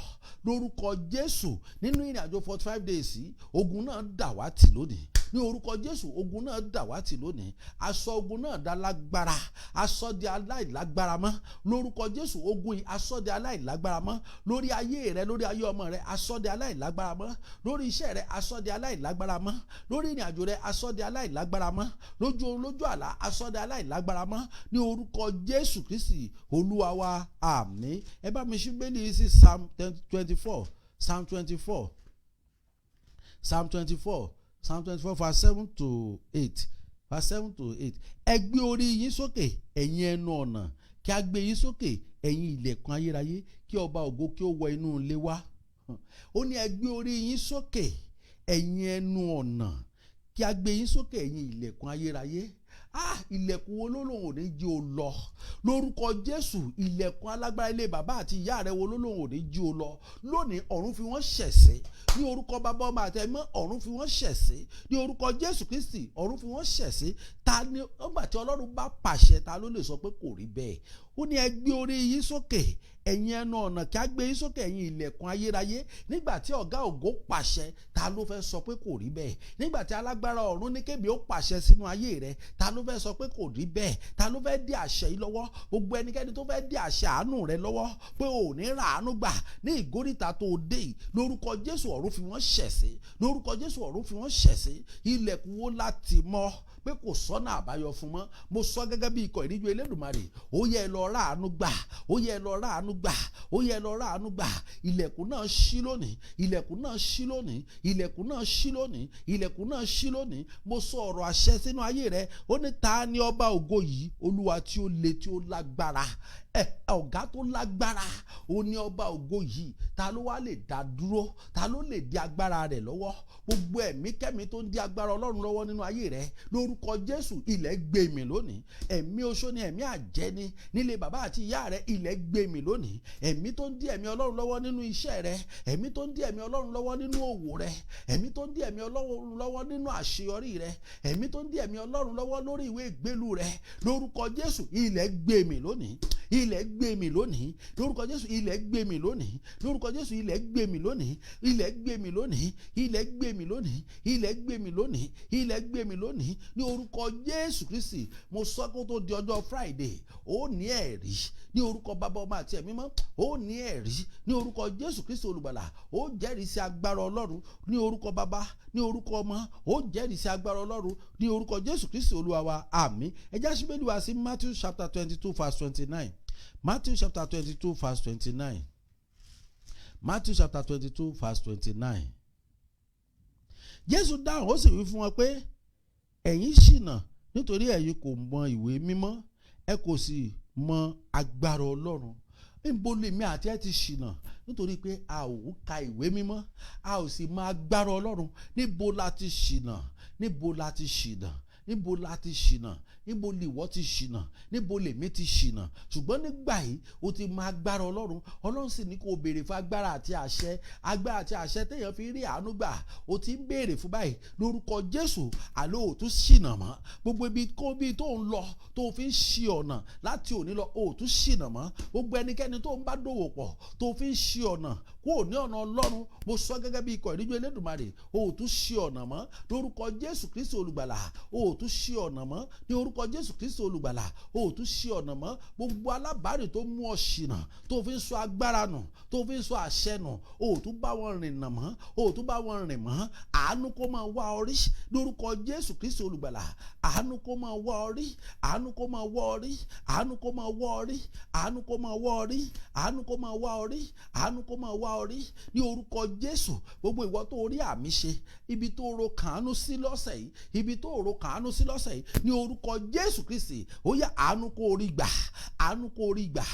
lórúkọ Jésù, nínú ìrìn àjò 45 days yìí, ogun náà dàwátì lónìí ní orúkọ Jésù. Ogun náà dàwátì lónìí. Aṣọ ogun náà dá lágbára, aṣọ di aláìlágbára mọ́ lórúkọ Jésù. Ogun yìí, aṣọ di aláìlágbára mọ́ lórí ayé rẹ, lórí ayé ọmọ rẹ. Aṣọ di aláìlágbára mọ́ lórí iṣẹ́ rẹ. Aṣọ di aláìlágbára mọ́ lórí ìrìn àjò rẹ. Aṣọ di aláìlágbára mọ́ lójú oorun, lójú àlá. Aṣọ di aláìlágbára mọ́ ní orúkọ Jésù Kristi Olúwa wa, àmín. Ẹ bá mi ṣí Bíbélì sí Psalm 24, Psalm 24, Psalm 24, Psalm 24 verse 7 to 8, verse 7 to 8. "Ẹ gbé orí yín sókè, ẹ̀yin ẹnu ọ̀nà, kí a gbé yín sókè, ẹ̀yin ilẹ̀kùn ayérayé, kí ọba ògo kí ó wọ inú ilé wá." Ó ní, "Ẹ gbé orí yín sókè, ẹ̀yin ẹnu ọ̀nà, kí a gbé yín sókè, ẹ̀yin ilẹ̀kùn ayérayé." Ah, ilẹ̀kùn wo ló lòun ò ní jí o lọ? Lórúkọ Jésù, ilẹ̀kùn alágbára ilé bàbá àti ìyá rẹ wo ló lòun ò ní jí o lọ? Lónìí, ọ̀run fi wọ́n ṣẹ̀sín ní orúkọ Bàbá, Ọmọ àti Ẹ̀mí. Ọ̀run fi wọ́n ṣẹ̀sín ní orúkọ Jésù Kristi. Ọ̀run fi wọ́n ṣẹ̀sín. Ta ni ọgbà tí Ọlọ́run bá pàṣẹ, ta ló lè sọ pé kò rí bẹ́ẹ̀? Ó ní, "Ẹ gbé orí yín sókè, ẹ̀yin ẹnu ọ̀nà, kí á gbé yín sókè, ẹ̀yin ilẹ̀kùn ayérayé." Nígbà tí ọ̀gá ògo pàṣẹ, ta ló fẹ́ sọ pé kò rí bẹ́ẹ̀? Nígbà tí alágbára ọ̀run ní kébi ó pàṣẹ sínú ayé rẹ, ta ló fẹ́ sọ pé kò rí bẹ́ẹ̀? Ta ló fẹ́ dí àṣẹ yìí lọ́wọ́? Gbogbo ẹnikẹ́ni tó fẹ́ dí àṣẹ àánú rẹ lọ́wọ́ pé ò ní ra àánú gbà ní ìgóríta tó dé yìí, lórúkọ Jésù, ọ̀run fi wọ́n ṣẹ̀sín. Lórúkọ Jésù, ọ̀run fi wọ́n ṣẹ̀sín. Ilẹ̀kùn wo láti mọ́ pé kò sọ́nà àbáyọ fún mọ́? Mo sọ gẹ́gẹ́ bí ikọ̀ ìríjú Elédùmarè, ó yẹ lọ ráàánú gbà, ó yẹ lọ ráàánú gbà, ó yẹ lọ ráàánú gbà. Ilẹ̀kùn náà ṣí lónìí, ilẹ̀kùn náà ṣí lónìí, ilẹ̀kùn náà ṣí lónìí, ilẹ̀kùn náà ṣí lónìí. Mo sọ ọ̀rọ̀ àṣẹ sínú ayé rẹ. Ó ní, "Ta ni ọba ògo yìí? Olúwa tí ó le, tí ó lágbára." Ẹ ọ̀gá tó lágbára, ó ní ọba ògo yìí. Ta ló wá lè dá dúró? Ta ló lè di agbára rẹ̀ lọ́wọ́? Gbogbo ẹ̀mí kẹ́mi tó ń di agbára Ọlọ́run lọ́wọ́ nínú ayé rẹ, lórúkọ Jésù, ilẹ̀ gbé mì lónìí. Ẹ̀mí oṣó ni, ẹ̀mí àjẹ́ ni nílé bàbá àti ìyá rẹ, ilẹ̀ gbé mì lónìí. Ẹ̀mí tó ń di ẹ̀mí Ọlọ́run lọ́wọ́ nínú iṣẹ́ rẹ, ẹ̀mí tó ń di ẹ̀mí Ọlọ́run lọ́wọ́ nínú òwò rẹ, ẹ̀mí tó ń di ẹ̀mí Ọlọ́run lọ́wọ́ nínú àṣeyọrí rẹ, ẹ̀mí tó ń di ẹ̀mí Ọlọ́run lọ́wọ́ lórí ìwé ìgbélú rẹ, lórúkọ Jésù, ilẹ̀ gbé mì lónìí. Ilẹ̀ gbé mì lónìí. Lórúkọ Jésù, ilẹ̀ gbé mì lónìí. Lórúkọ Jésù, ilẹ̀ gbé mì lónìí. Ilẹ̀ gbé mì lónìí. Ilẹ̀ gbé mì lónìí. Ilẹ̀ gbé mì lónìí. Ilẹ̀ gbé mì lónìí ní orúkọ Jésù Kristi. Mo sọ, kó tó di ọjọ́ Friday, ó ní ẹ̀rí ní orúkọ Bàbá, Ọmọ àti Ẹ̀mí mọ́. Ó ní ẹ̀rí ní orúkọ Jésù Kristi Olùgbàlà. Ó jẹ́rìí sí agbára Ọlọ́run ní orúkọ Bàbá, ní orúkọ Ọmọ. Ó jẹ́rìí sí agbára Ọlọ́run ní orúkọ Jésù Kristi Olúwa wa, àmín. Ẹ já síbẹ̀ wá sí Matthew chapter 22 verse 29. Matthew chapter 22 verse 29. Matthew chapter 22 verse 29. Jésù dáhùn, ó sì wí fún wọn pé, "Ẹ̀yin ṣìnà, nítorí ẹ̀yin kò mọ ìwé mímọ́, ẹ kò sì Mọ agbára Ọlọ́run. Níbo lèmi àti ẹ ti ṣìnà? Nítorí pé a ò ka ìwé mímọ́, a ò sì mọ agbára Ọlọ́run. Níbo la ti ṣìnà? Níbo la ti ṣìnà? Níbo la ti ṣìnà? Níbo lìwọ ti ṣìnà? Níbo lèmi ti ṣìnà? Ṣùgbọ́n nígbà yìí, o ti mọ agbára Ọlọ́run. Ọlọ́run sì ní kó o béèrè fún agbára àti àṣẹ, agbára àti àṣẹ téèyàn fi rí àánú gbà. O ti ń béèrè fún báyìí. Lórúkọ Jésù, àlọ́ ò tún ṣìnà mọ́. Gbogbo ibi kó bí tó ń lọ tó fi ń ṣì ọ̀nà, láti òní lọ, o ò tún ṣìnà mọ́. Gbogbo ẹnikẹ́ni tó ń bá dòwò pọ̀ tó fi ń ṣì ọ̀nà kúrò ní ọ̀nà Ọlọ́run, mo sọ gẹ́gẹ́ bí ikọ̀ ìríjú Elédùmarè, o ò tún ṣì ọ̀nà mọ́. Lórúkọ Jésù Kristi Olùgbàlà, o ò tún ṣì ọ̀nà mọ́. Ní orúkọ Jésù Kristi Olùgbàlà, o ò tún ṣì ọ̀nà mọ́. Gbogbo alábàárìn tó mú ọ ṣìnà, tó fi ń sọ agbára nù, tó fi ń sọ àṣẹ nù, o ò tún bá wọn rìnnà mọ́, o ò tún bá wọn rìn mọ́. Àánú kó máa wá ọ rí. Lórúkọ Jésù Kristi Olùgbàlà, àánú kó máa wá ọ rí. Àánú kó máa wá ọ rí. Àánú kó máa wá ọ rí. Àánú kó máa wá ọ rí. Àánú kó máa wá ọ rí. Àánú kó máa wá ọ rí ní orúkọ Jésù. Gbogbo ìwọ tó rí àmì ṣe, ibi tó ro kàánú sí lọ́sẹ̀ yìí, ibi tó ro kàánú sí lọ́sẹ̀ yìí, ní orúkọ Jésù Kristi, ó yá, àánú kó rí gbà. Àánú kó rí gbà.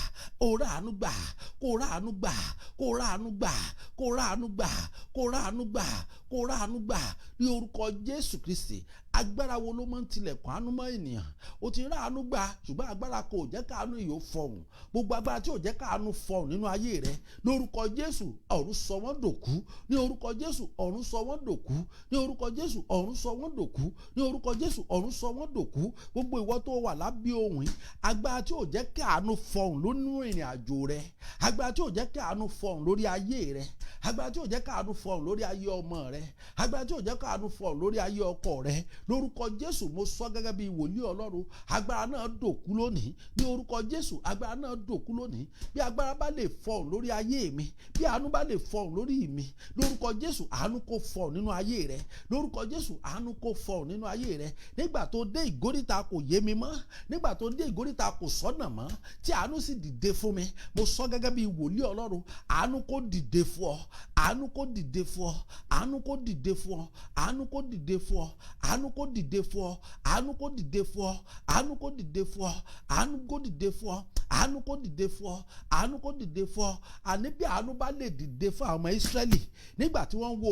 Ó rà àánú gbà. Kó rà àánú gbà. Kó rà àánú gbà. Kó rà àánú gbà. Kó rà àánú gbà. Kó rà àánú gbà ní orúkọ Jésù Kristi. Agbára wo ló máa ń tilẹ̀kùn àánú mọ́ ènìyàn? O ti rà àánú gbà, ṣùgbọ́n agbára kò jẹ́ káàánú yìí ó fọhùn. Gbogbo agbára tí ò jẹ́ káàánú fọhùn nínú ayé rẹ, lórúkọ Jésù, ọ̀run sọ wọ́n dòkú. Ní orúkọ Jésù, ọ̀run sọ wọ́n dòkú. Ní orúkọ Jésù, ọ̀run sọ wọ́n dòkú. Ní orúkọ Jésù, ọ̀run sọ wọ́n dòkú. Gbogbo ìwọ tó wà lábẹ́ ohùn yìí, agbára tí ò jẹ́ káàánú fọhùn lónú ìrìn àjò rẹ, agbára tí ò jẹ́ káàánú fọhùn lórí ayé rẹ, agbára tí ò jẹ́ káàánú fọhùn lórí ayé ọmọ rẹ, agbára tí ò jẹ́ káàánú fọhùn lórí ayé ọkọ rẹ, lórúkọ Jésù, mo sọ gẹ́gẹ́ bí wòlíì Ọlọ́run, agbára náà dòkú lónìí. Ní orúkọ Jésù, agbára náà dòkú lónìí. Bí agbára bá lè fọhùn lórí ayé mi, bí àánú bá lè fọhùn lórí mi, lórúkọ Jésù, àánú kó fọhùn nínú ayé rẹ. Lórúkọ Jésù, àánú kó fọhùn nínú ayé rẹ. Nígbà tó dé ìgóríta kò yé mi mọ́, nígbà tó dé ìgóríta kò sọ́nà mọ́, tí àánú sì dìde fún mi, mo sọ gẹ́gẹ́ bí wòlíì Ọlọ́run, àánú kó dìde fún ọ. Àánú kó dìde fún ọ. Àánú kó dìde fún ọ. Àánú kó dìde fún ọ. Àánú kó dìde fún ọ. Àánú kó dìde fún ọ. Àánú kó dìde fún ọ. Àánú kó dìde fún ọ. Àánú kó dìde fún ọ. Àánú kó dìde fún ọ. Àní bí àánú bá lè dìde fún àwọn ọmọ Ísírẹ́lì nígbà tí wọ́n ń wo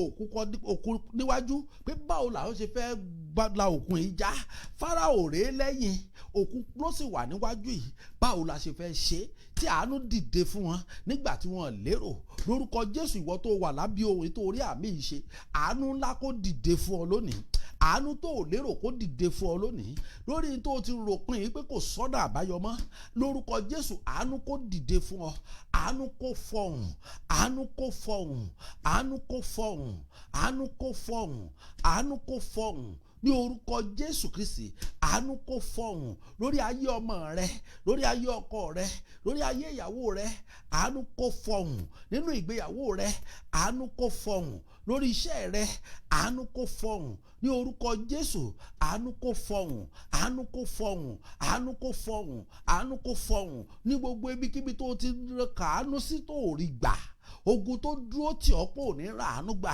òkun níwájú pé báwo làwọn ṣe fẹ́ la òkun yìí já, Fáráò rèé lẹ́yìn, òkun ló sì wà níwájú yìí, báwo la ṣe fẹ́ ṣe, tí àánú dìde fún wọn nígbà tí wọ́n lérò, lórúkọ Jésù, ìwọ tó wà lábẹ́ ohun tó rí àmì yìí ṣe, àánú ńlá kó dìde fún ọ lónìí. Àánú tó ò lérò kó dìde fún ọ lónìí. Lórí tó ti rò pin yìí pé kò sọ́nà àbáyọ mọ́, lórúkọ Jésù, àánú kó dìde fún ọ. Àánú kó fọhùn. Àánú kó fọhùn. Àánú kó fọhùn. Àánú kó fọhùn. Àánú kó fọhùn ní orúkọ Jésù Kristi. Àánú kó fọhùn lórí ayé ọmọ rẹ, lórí ayé ọkọ rẹ, lórí ayé ìyàwó rẹ. Àánú kó fọhùn nínú ìgbéyàwó rẹ. Àánú kó fọhùn lórí iṣẹ́ rẹ. Àánú kó fọhùn ní orúkọ Jésù. Àánú kó fọhùn. Àánú kó fọhùn. Àánú kó fọhùn. Àánú kó fọhùn ní gbogbo ibikíbi tó ti kàánú sí tó rí gbà. Ogun tó dúró tì ọ́ pò ní ràánú gbà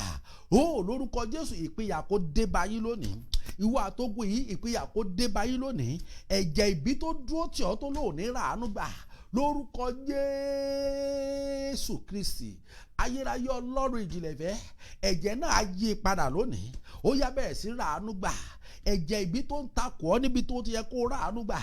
ó, lórúkọ Jésù, ìpínyà kó dé bá yín lónìí. Ìwọ àtógun yìí, ìpínyà kó dé bá yín lónìí. Ẹ̀jẹ̀ ìbí tó dúró tì ọ́ tó lóò ní ràánú gbà, lórúkọ Jésù Kristi, ayérayé Ọlọ́run ìjìnlẹ̀ ìfẹ́, ẹ̀jẹ̀ náà á yí padà lónìí. Ó yá, bẹ̀rẹ̀ sí ràánú gbà. Ẹ̀jẹ̀ ìbí tó ń takò ọ́ níbi tó ti yẹ kó ràánú gbà,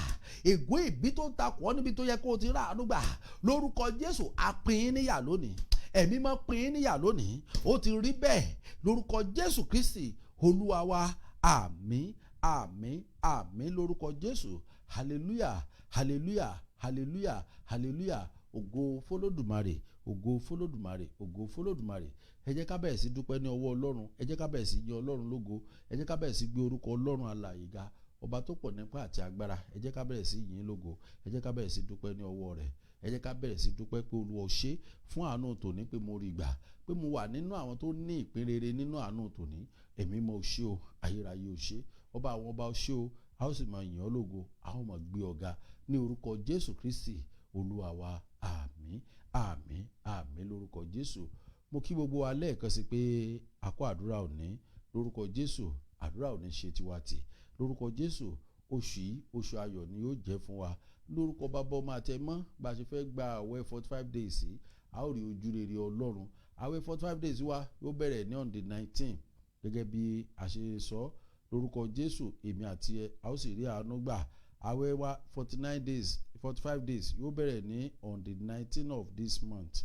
ègún ìbí tó ń takò ọ́ níbi tó yẹ kó ti ràánú gbà, lórúkọ Jésù, á pín in níyà lónìí. Ẹ̀mí mọ́ pín in níyà lónìí. Ó ti rí bẹ́ẹ̀ lórúkọ Jésù Kristi Olúwa wa. Àmín, àmín, àmín lórúkọ Jésù. Hallelujah, hallelujah, hallelujah, hallelujah. Ògo f'Olódùmarè, ògo f'Olódùmarè, ògo f'Olódùmarè. Ẹ jẹ́ ká bẹ̀rẹ̀ sí dúpẹ́ ní ọwọ́ Ọlọ́run. Ẹ jẹ́ ká bẹ̀rẹ̀ sí yìn Ọlọ́run lógo. Ẹ jẹ́ ká bẹ̀rẹ̀ sí gbé orúkọ Ọlọ́run alààyè ga, ọba tó pọ̀ nípa àti agbára. Ẹ jẹ́ ká bẹ̀rẹ̀ sí yìn lógo. Ẹ jẹ́ ká bẹ̀rẹ̀ sí dúpẹ́ ní ọwọ́ rẹ̀. Ẹ jẹ́ ká bẹ̀rẹ̀ sí dúpẹ́ pé Olúwa ṣe fún àánú tòní, pé mo rí gbà, pé mo wà nínú àwọn tó ní ìpín rere nínú àánú tòní. Ẹ̀mí mọ́, o ṣé o. Ayérayé, o ṣé. Ọba àwọn ọba, o ṣé o. A ó sì máa yìn ọ́ lógo, a ó máa gbé ọ ga ní orúkọ Jésù Kristi Olúwa wa. Àmín, àmín, àmín lórúkọ Jésù. Mo kí gbogbo wa lẹ́ẹ̀kan sí pé a kó àdúrà òní. Lórúkọ Jésù, àdúrà òní ṣe tiwa tì. Lórúkọ Jésù, Oṣù yìí, oṣù ayọ̀ ni yóò jẹ́ fún wa lórúkọ Bàbá, Ọmọ àti Ẹ̀mọ́. Bá a ṣe fẹ́ gba àwẹ̀ 45 days yìí, a ó rí ojú rere Ọlọ́run. Àwẹ̀ 45 days wa yóò bẹ̀rẹ̀ ní on the 19, gẹ́gẹ́ bí a ṣe sọ. Lórúkọ Jésù, èmi àti ẹ, a ó sì rí àánú gbà. Àwẹ̀ wa 49 days, 45 days yóò bẹ̀rẹ̀ ní on the 19 of this month,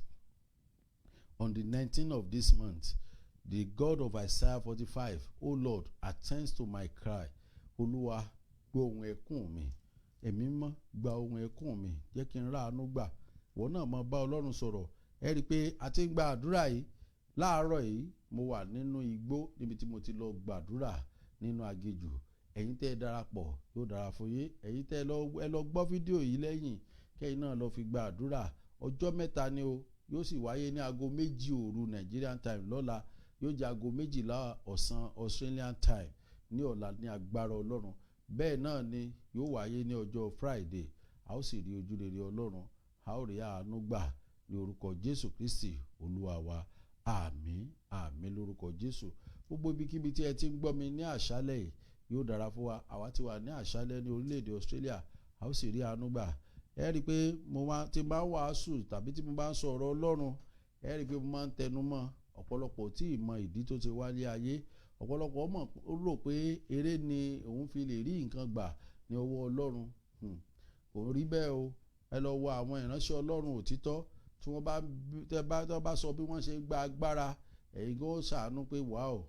on the 19 of this month. The God of Isaiah 45, O Lord, attends to my cry. Olúwa, gbọ́ ohùn ẹkún mi. Ẹ̀mí Mímọ́, gba ohùn ẹkún mi, jẹ́ kí n ráàánú gbà. Ìwọ náà máa bá Ọlọ́run sọ̀rọ̀. Ẹ rí i pé a ti ń gba àdúrà yìí. Láàárọ̀ yìí, mo wà nínú igbó níbi tí mo ti lọ gbàdúrà nínú aginjù. Ẹ̀yin tẹ́ ẹ darapọ̀, yóò dára fún yín. Ẹ̀yin tẹ́ ẹ lọ gbọ́ fídíò yìí lẹ́yìn, kẹ́yìn náà lọ fi gba àdúrà. Ọjọ́ 3 ni o. Yóò sì wáyé ní aago 2 òru Nigerian time lọ́la. Yóò jẹ́ aago 12 ọ̀sán Australian time ní ọ̀la ní agbára Ọlọ́run. Bẹ́ẹ̀ náà ni yóò wáyé ní ọjọ́ Friday. A ó sì rí ojúrere Ọlọ́run, a ó rí àánú gbà ní orúkọ Jésù Kristi Olúwa wa. Àmín, àmín lórúkọ Jésù. Gbogbo ibikíbi tí ẹ ti ń gbọ́ mi ní àṣálẹ̀ yìí, yóò dára fún wa. Àwa ti wà ní àṣálẹ̀ ní orílẹ̀-èdè Australia, a ó sì rí àánú gbà. Ẹ rí i pé mo máa tí n bá wàásù tàbí tí mo bá ń sọ ọ̀rọ̀ Ọlọ́run, ẹ rí i pé mo máa ń tẹnu mọ́. Ọ̀pọ̀lọpọ̀ tí ì mọ ìdí tó ti wálé ayé. Ọ̀pọ̀lọpọ̀ mọ̀, ó rò pé eré ni òun fi lè rí nǹkan gbà ní ọwọ́ Ọlọ́run. Kò rí bẹ́ẹ̀ o. Ẹ lọ wo àwọn ìránṣẹ́ Ọlọ́run òtítọ́ tí wọ́n bá tẹ́ bá tẹ́ bá sọ bí wọ́n ṣe gba agbára, ẹ̀yin gan ṣàánú pé wà ó,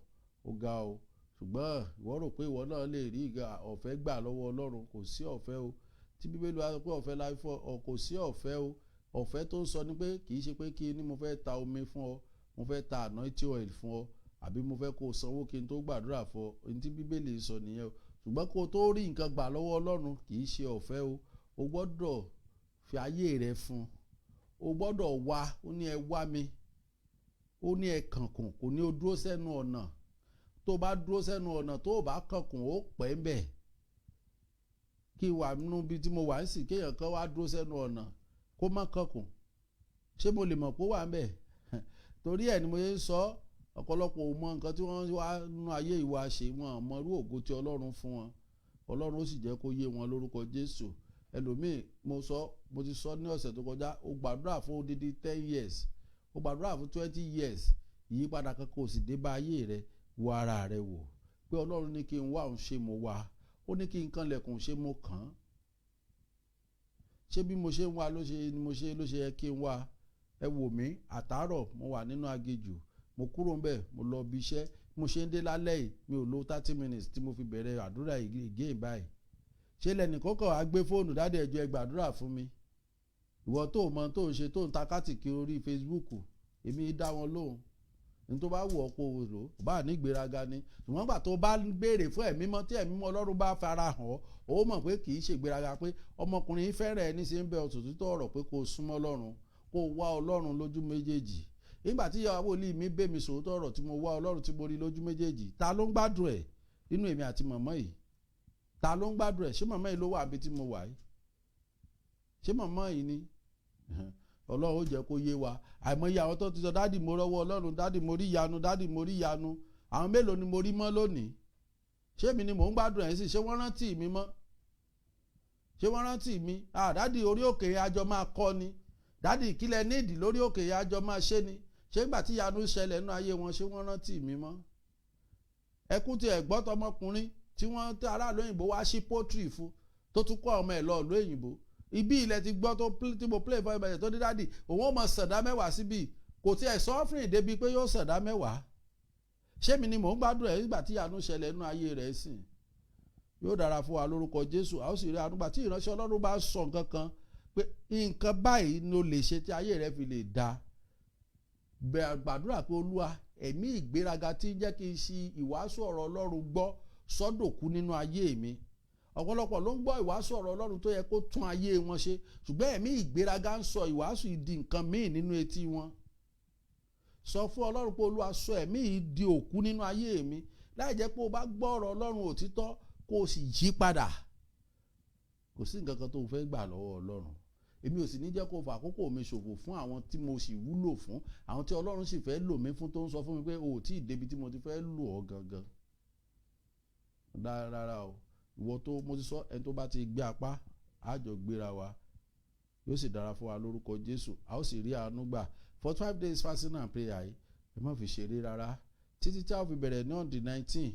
ó ga o. Ṣùgbọ́n ìwọ rò pé ìwọ náà lè rí ọ̀fẹ́ gbà lọ́wọ́ Ọlọ́run. Kò sí ọ̀fẹ́ o. Tí Bíbélì wa sọ pé ọ̀fẹ́ la fọ ọ, kò sí ọ̀fẹ́ o. Ọ̀fẹ́ tó ń sọ ni pé kì í ṣe pé kí ni mo fẹ́ ta omi fún ọ, mo fẹ́ ta anointing oil fún ọ, àbí mo fẹ́ kó o sanwó kí n tó gbàdúrà fún ọ. Ohun tí Bíbélì sọ nìyẹn o. Ṣùgbọ́n kó o tó rí nǹkan gbà lọ́wọ́ Ọlọ́run, kì í ṣe ọ̀fẹ́ o. O gbọ́dọ̀ fi ayé rẹ fún. O gbọ́dọ̀ wá. Ó ní ẹ wá mi, ó ní ẹ kànkùn. Kò ní o dúró sẹ́nu ọ̀nà. Tó bá dúró sẹ́nu ọ̀nà, tó o bá kànkùn, ó pẹ́ ń bẹ̀. Kí wà nínú ibi tí mo wà ń sì, kéèyàn kan wá dúró sẹ́nu ọ̀nà, kó má kànkùn, ṣé mo lè mọ̀ pé ó wà ń bẹ̀? Torí ẹ̀ ni mo ṣe ń sọ, ọ̀pọ̀lọpọ̀ ò mọ nǹkan tí wọ́n wá nínú ayé ìwà ṣe. Wọn mọ irú ògo tí Ọlọ́run fún wọn. Ọlọ́run ó sì jẹ́ kó yé wọn lórúkọ Jésù. Ẹlòmíì, mo sọ, mo ti sọ ní ọ̀sẹ̀ tó kọjá, ó gbàdúrà fún odidi 10 years, ó gbàdúrà fún 20 years, ìyípadà kan kò sì dé bá ayé rẹ. Wo ara rẹ wò pé Ọlọ́run ní kí n wá òun, ṣe mo wá? Ó ní kí n kanlẹ̀kùn, ṣé mo kàn án? Ṣé bí mo ṣe ń wá ló ṣe ni mo ṣe ló ṣe yẹ kí n wá? Ẹ wò mí, àtàárọ̀ mo wà nínú aginjù. Mo kúrò ń bẹ̀, mo lọ bí iṣẹ́. Mo ṣe ń dé lálẹ́ yìí, mi ò lo 30 minutes tí mo fi bẹ̀rẹ̀ àdúrà again báyìí. Ṣé lẹ́nìkan kàn á gbé fóònù, "Daddy, ẹ jọ̀ọ́, ẹ gbàdúrà fún mi"? Ìwọ tó mọ tó ń ṣe, tó ń ta kátìkì orí Facebook, èmi dá wọn lóhùn ní tó bá wù ọ́ kó o lò ó bá ní ìgbéraga ni. Ṣùgbọ́n gbà tó bá béèrè fún Ẹ̀mí Mọ́, tí Ẹ̀mí Mọ́ Ọlọ́run bá fara hàn ọ́, ó mọ̀ pé kì í ṣe ìgbéraga, pé ọmọkùnrin fẹ́rẹ̀ ẹni ṣe ń bẹ ọ̀tún tó ọ̀rọ̀ pé kó o súnmọ́ Ọlọ́run, kó o wá Ọlọ́run lójú méjèèjì. Nígbà tí ìyàwó wòlíì mi bẹ́ mi sòótọ́ ọ̀rọ̀, tí mo wá Ọlọ́run, tí mo rí lójú méjèèjì, ta ló ń gbádùn ẹ̀ nínú èmi àti màmá yìí? Ta ló ń gbádùn ẹ̀? Ṣé màmá yìí ló wà níbi tí mo wà yìí? Ṣé màmá yìí ni? Ọlọ́run ó jẹ́ kó yé wa. Àìmọye àwọn tó ti sọ, "Daddy, mo rọ́wọ́ Ọlọ́run. Daddy, mo rí ìyanu. Daddy, mo rí ìyanu." Àwọn mélòó ni mo rí mọ́ lónìí? Ṣé mi ni mò ń gbádùn ẹ̀ sí? Ṣé wọ́n rántí mi mọ́? Ṣé wọ́n rántí mi? "Ah, daddy, orí òkè àjọ máa kọ́ ni. Daddy, kílẹ̀ nídìí lórí òkè àjọ máa ṣe ni." Ṣé nígbà tí ìyanu ṣẹlẹ̀ nínú ayé wọn, ṣé wọ́n rántí mi mọ́? Ẹkún ti ẹ̀gbọ́n tọmọkùnrin tí wọ́n tí aráàlú òyìnbó wá sí poultry fún, tó tún kọ́ ọmọ ẹ̀ lọ ìlú òyìnbó. Ibi ilẹ̀ ti gbọ́ tó tí mo play for ibẹ̀ tó dé, "Daddy," òun ó mọ sẹ̀dá mẹ́wàá síbi. Kò tí ẹ̀ sọ́fìrìn débi pé yóò sẹ̀dá mẹ́wàá. Ṣé mi ni mò ń gbádùn ẹ̀ nígbà tí ìyanu ṣẹlẹ̀ nínú ayé rẹ̀ sìn? Yóò dára fún wa lórúkọ Jésù, a ó sì rí àánú gbà. Tí ìránṣẹ́ Ọlọ́run bá sọ nǹkan kan pé nǹkan báyìí ni o lè ṣe tí ayé rẹ fi lè dáa, gbàdúrà pé, "Olúwa, ẹ̀mí ìgbéraga tí ń jẹ́ kí n ṣi ìwàásù ọ̀rọ̀ Ọlọ́run gbọ́, sọ́dọ̀kú nínú ayé mi." Ọ̀pọ̀lọpọ̀ ló ń gbọ́ ìwàásù ọ̀rọ̀ Ọlọ́run tó yẹ kó tún ayé wọn ṣe, ṣùgbọ́n ẹ̀mí ìgbéraga ń sọ ìwàásù yìí di nǹkan míì nínú etí wọn. Sọ fún Ọlọ́run pé, "Olúwa, sọ ẹ̀mí yìí di òkú nínú ayé mi." Láì jẹ́ pé o bá gbọ́ ọ̀rọ̀ Ọlọ́run òtítọ́, kó o sì yí padà, kò sí nǹkan kan tó o fẹ́ gbà lọ́wọ́ Ọlọ́run. Èmi ò sì ní jẹ́ kó o fà àkókò mi ṣòfò fún àwọn tí mo sì wúlò fún, àwọn tí Ọlọ́run sì fẹ́ lò mí fún, tó ń sọ fún mi pé o ò tí ì débi tí mo ti fẹ́ lò ọ́ gangan rárá o. Ìwọ tó mo ti sọ, ẹni tó bá ti gbé apá, àjọ gbéra wa, yóò sì dára fún wa lórúkọ Jésù, a ó sì rí àánú gbà. 45 days fasting and prayer yìí, ẹ má fi ṣeré rárá. Títí tí a ó fi bẹ̀rẹ̀ ní on the 19,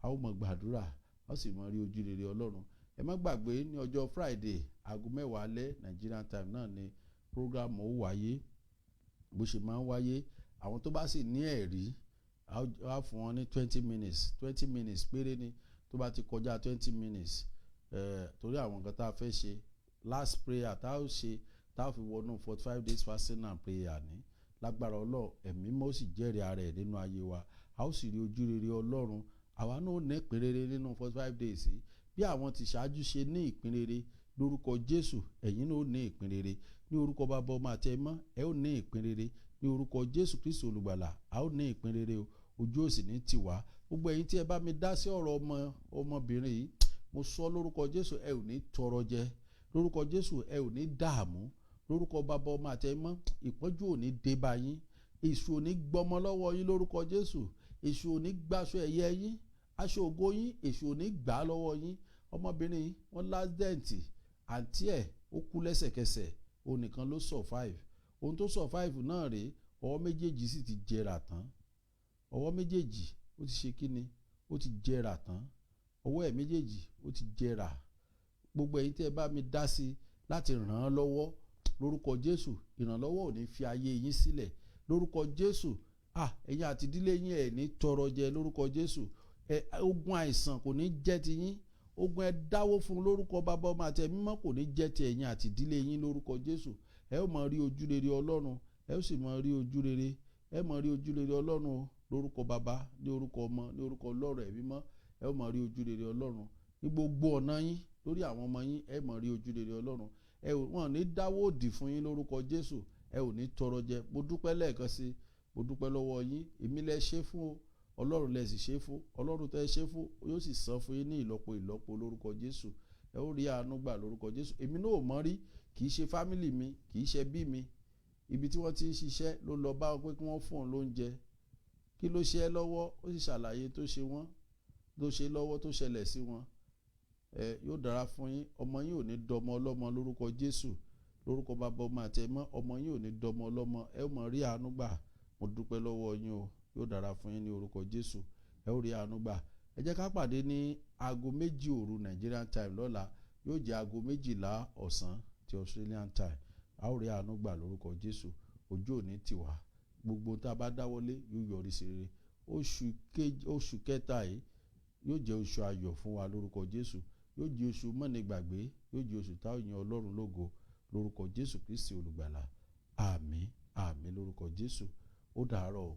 a ó mọ̀ gbàdúrà, a ó sì mọ̀ rí ojú rere Ọlọ́run. Ẹ má gbàgbé, ní ọjọ́ Friday, aago 10 alẹ́ Nigerian time náà ni program ó wáyé, bó ṣe máa ń wáyé. Àwọn tó bá sì ní ẹ̀rí, á fún wọn ní 20 minutes. 20 minutes péré ni. Tó bá ti kọjá 20 minutes, torí àwọn nǹkan tá a fẹ́ ṣe, last prayer tá a ó ṣe, tá a fi wọnú 45 days fasting and prayer ní lágbára Ọlọ́run, Ẹ̀mí mọ́ sì jẹ́rìí ara ẹ̀ nínú ayé wa, a ó sì rí ojú rere Ọlọ́run. Àwa náà ó ní ìpín rere nínú 45 days yìí. Bí àwọn tí ṣáájú ṣe ní ìpín rere, lórúkọ Jésù, ẹ̀yin náà ó ní ìpín rere. Ní orúkọ Bàbá, Ọmọ àti Ẹ̀mọ́, ẹ ó ní ìpín rere. Ní orúkọ Jésù Kristi Olùgbàlà, a ó ní ìpín rere o. Ojú ò sì ní tì wá. Gbogbo ẹ̀yin tí ẹ bá mi dá sí ọ̀rọ̀ ọmọ ọmọbìnrin yìí, mo sọ lórúkọ Jésù, ẹ ò ní tọrọ jẹ. Lórúkọ Jésù, ẹ ò ní dààmú. Lórúkọ Bàbá, Ọmọ àti Ẹ̀mọ́, ìpọ́njú ò ní dé bá yín. Èṣù ò ní gbọmọ lọ́wọ́ yín lórúkọ Jésù. Èṣù ò ní gbaṣọ ẹ̀yẹ yín, aṣọ ògo yín, èṣù ò ní gbà á lọ́wọ́ yín. Ọmọbìnrin yìí, wọ́n l'accident, àǹtí ẹ̀ ó kú lẹ́sẹ̀kẹsẹ̀, òun nìkan ló survive. Ohun tó survive náà rèé, ọwọ́ méjèèjì sì ti jẹrà tán. Ọwọ́ méjèèjì, ó ti ṣe kíni? Ó ti jẹrà tán. Ọwọ́ ẹ̀ méjèèjì, ó ti jẹrà. Gbogbo ẹ̀yin tí ẹ bá mi dá sí láti ràn án lọ́wọ́, lórúkọ Jésù, ìrànlọ́wọ́ ò ní fi ayé yín sílẹ̀ lórúkọ Jésù. Ah, ẹ̀yin àti ìdílé yín, ẹ̀ ní tọrọ jẹ lórúkọ Jésù. Ẹ ogun àìsàn kò ní jẹ́ ti yín. Ogun ẹ dáwó fún lórúkọ Bàbá, Ọmọ àti Ẹ̀mí Mímọ́ kò ní jẹ́ ti ẹ̀yin àti ìdílé yín lórúkọ Jésù. Ẹ ó máa rí ojú rere Ọlọ́run, ẹ ó sì máa rí ojú rere, ẹ máa rí ojú rere Ọlọ́run o. Lórúkọ Bàbá, ní orúkọ Ọmọ, ní orúkọ Ọlọ́run Ẹ̀mí Mímọ́, ẹ ó máa rí ojú rere Ọlọ́run ní gbogbo ọ̀nà yín. Lórí àwọn ọmọ yín, ẹ máa rí ojú rere Ọlọ́run. Ẹ ò wọn ní dáwọ́ òdì fún yín lórúkọ Jésù. Ẹ ò ní tọrọ jẹ. Mo dúpẹ́ lẹ́ẹ̀kan sí, mo dúpẹ́ lọ́wọ́ yín. Èmi lẹ ṣe fún o, Ọlọ́run lẹ sì ṣe fún. Ọlọ́run tẹ́ ṣe fún yóò sì san fún yín ní ìlọ́po ìlọ́po lórúkọ Jésù. Ẹ ó rí àánú gbà lórúkọ Jésù. Èmi náà ò mọ̀ rí, kì í ṣe family mi, kì í ṣe bí mi. Ibi tí wọ́n ti ń ṣiṣẹ́ ló lọ bá wọn pé kí wọ́n fún un lóúnjẹ. Kí ló ṣe é lọ́wọ́? Ó sì ṣàlàyé tó ṣe wọ́n, tó ṣe lọ́wọ́, tó ṣẹlẹ̀ sí wọn. Ẹ yóò dára fún yín. Ọmọ yín ò ní dọmọ ọlọ́mọ lórúkọ Jésù. Lórúkọ Bàbá, Ọmọ àti Ẹ̀mọ́, ọmọ yín ò ní dọmọ ọlọ́mọ. Ẹ ó mọ̀ rí àánú gbà. Mo dúpẹ́ lọ́wọ́ yín o. Yóò dára fún yín ní orúkọ Jésù. Ẹ ó rí àánú gbà. Ẹ jẹ́ ká pàdé ní aago 2 òru Nigerian time lọ́la. Yóò jẹ́ aago 12 ọ̀sán ti Australian time. A ó rí àánú gbà lórúkọ Jésù. Ojú ò ní tì wá. Gbogbo tá a bá dáwọ́lé yóò yọrí sí rere. Oṣù kejì, oṣù kẹta yìí yóò jẹ́ oṣù ayọ̀ fún wa lórúkọ Jésù. Yóò jẹ́ oṣù mọ́nigbàgbé, yóò jẹ́ oṣù táwọn yan Ọlọ́run lógo lórúkọ Jésù Kristi Olùgbàlà. Àmín, àmín lórúkọ Jésù. Ó dàárọ̀ o.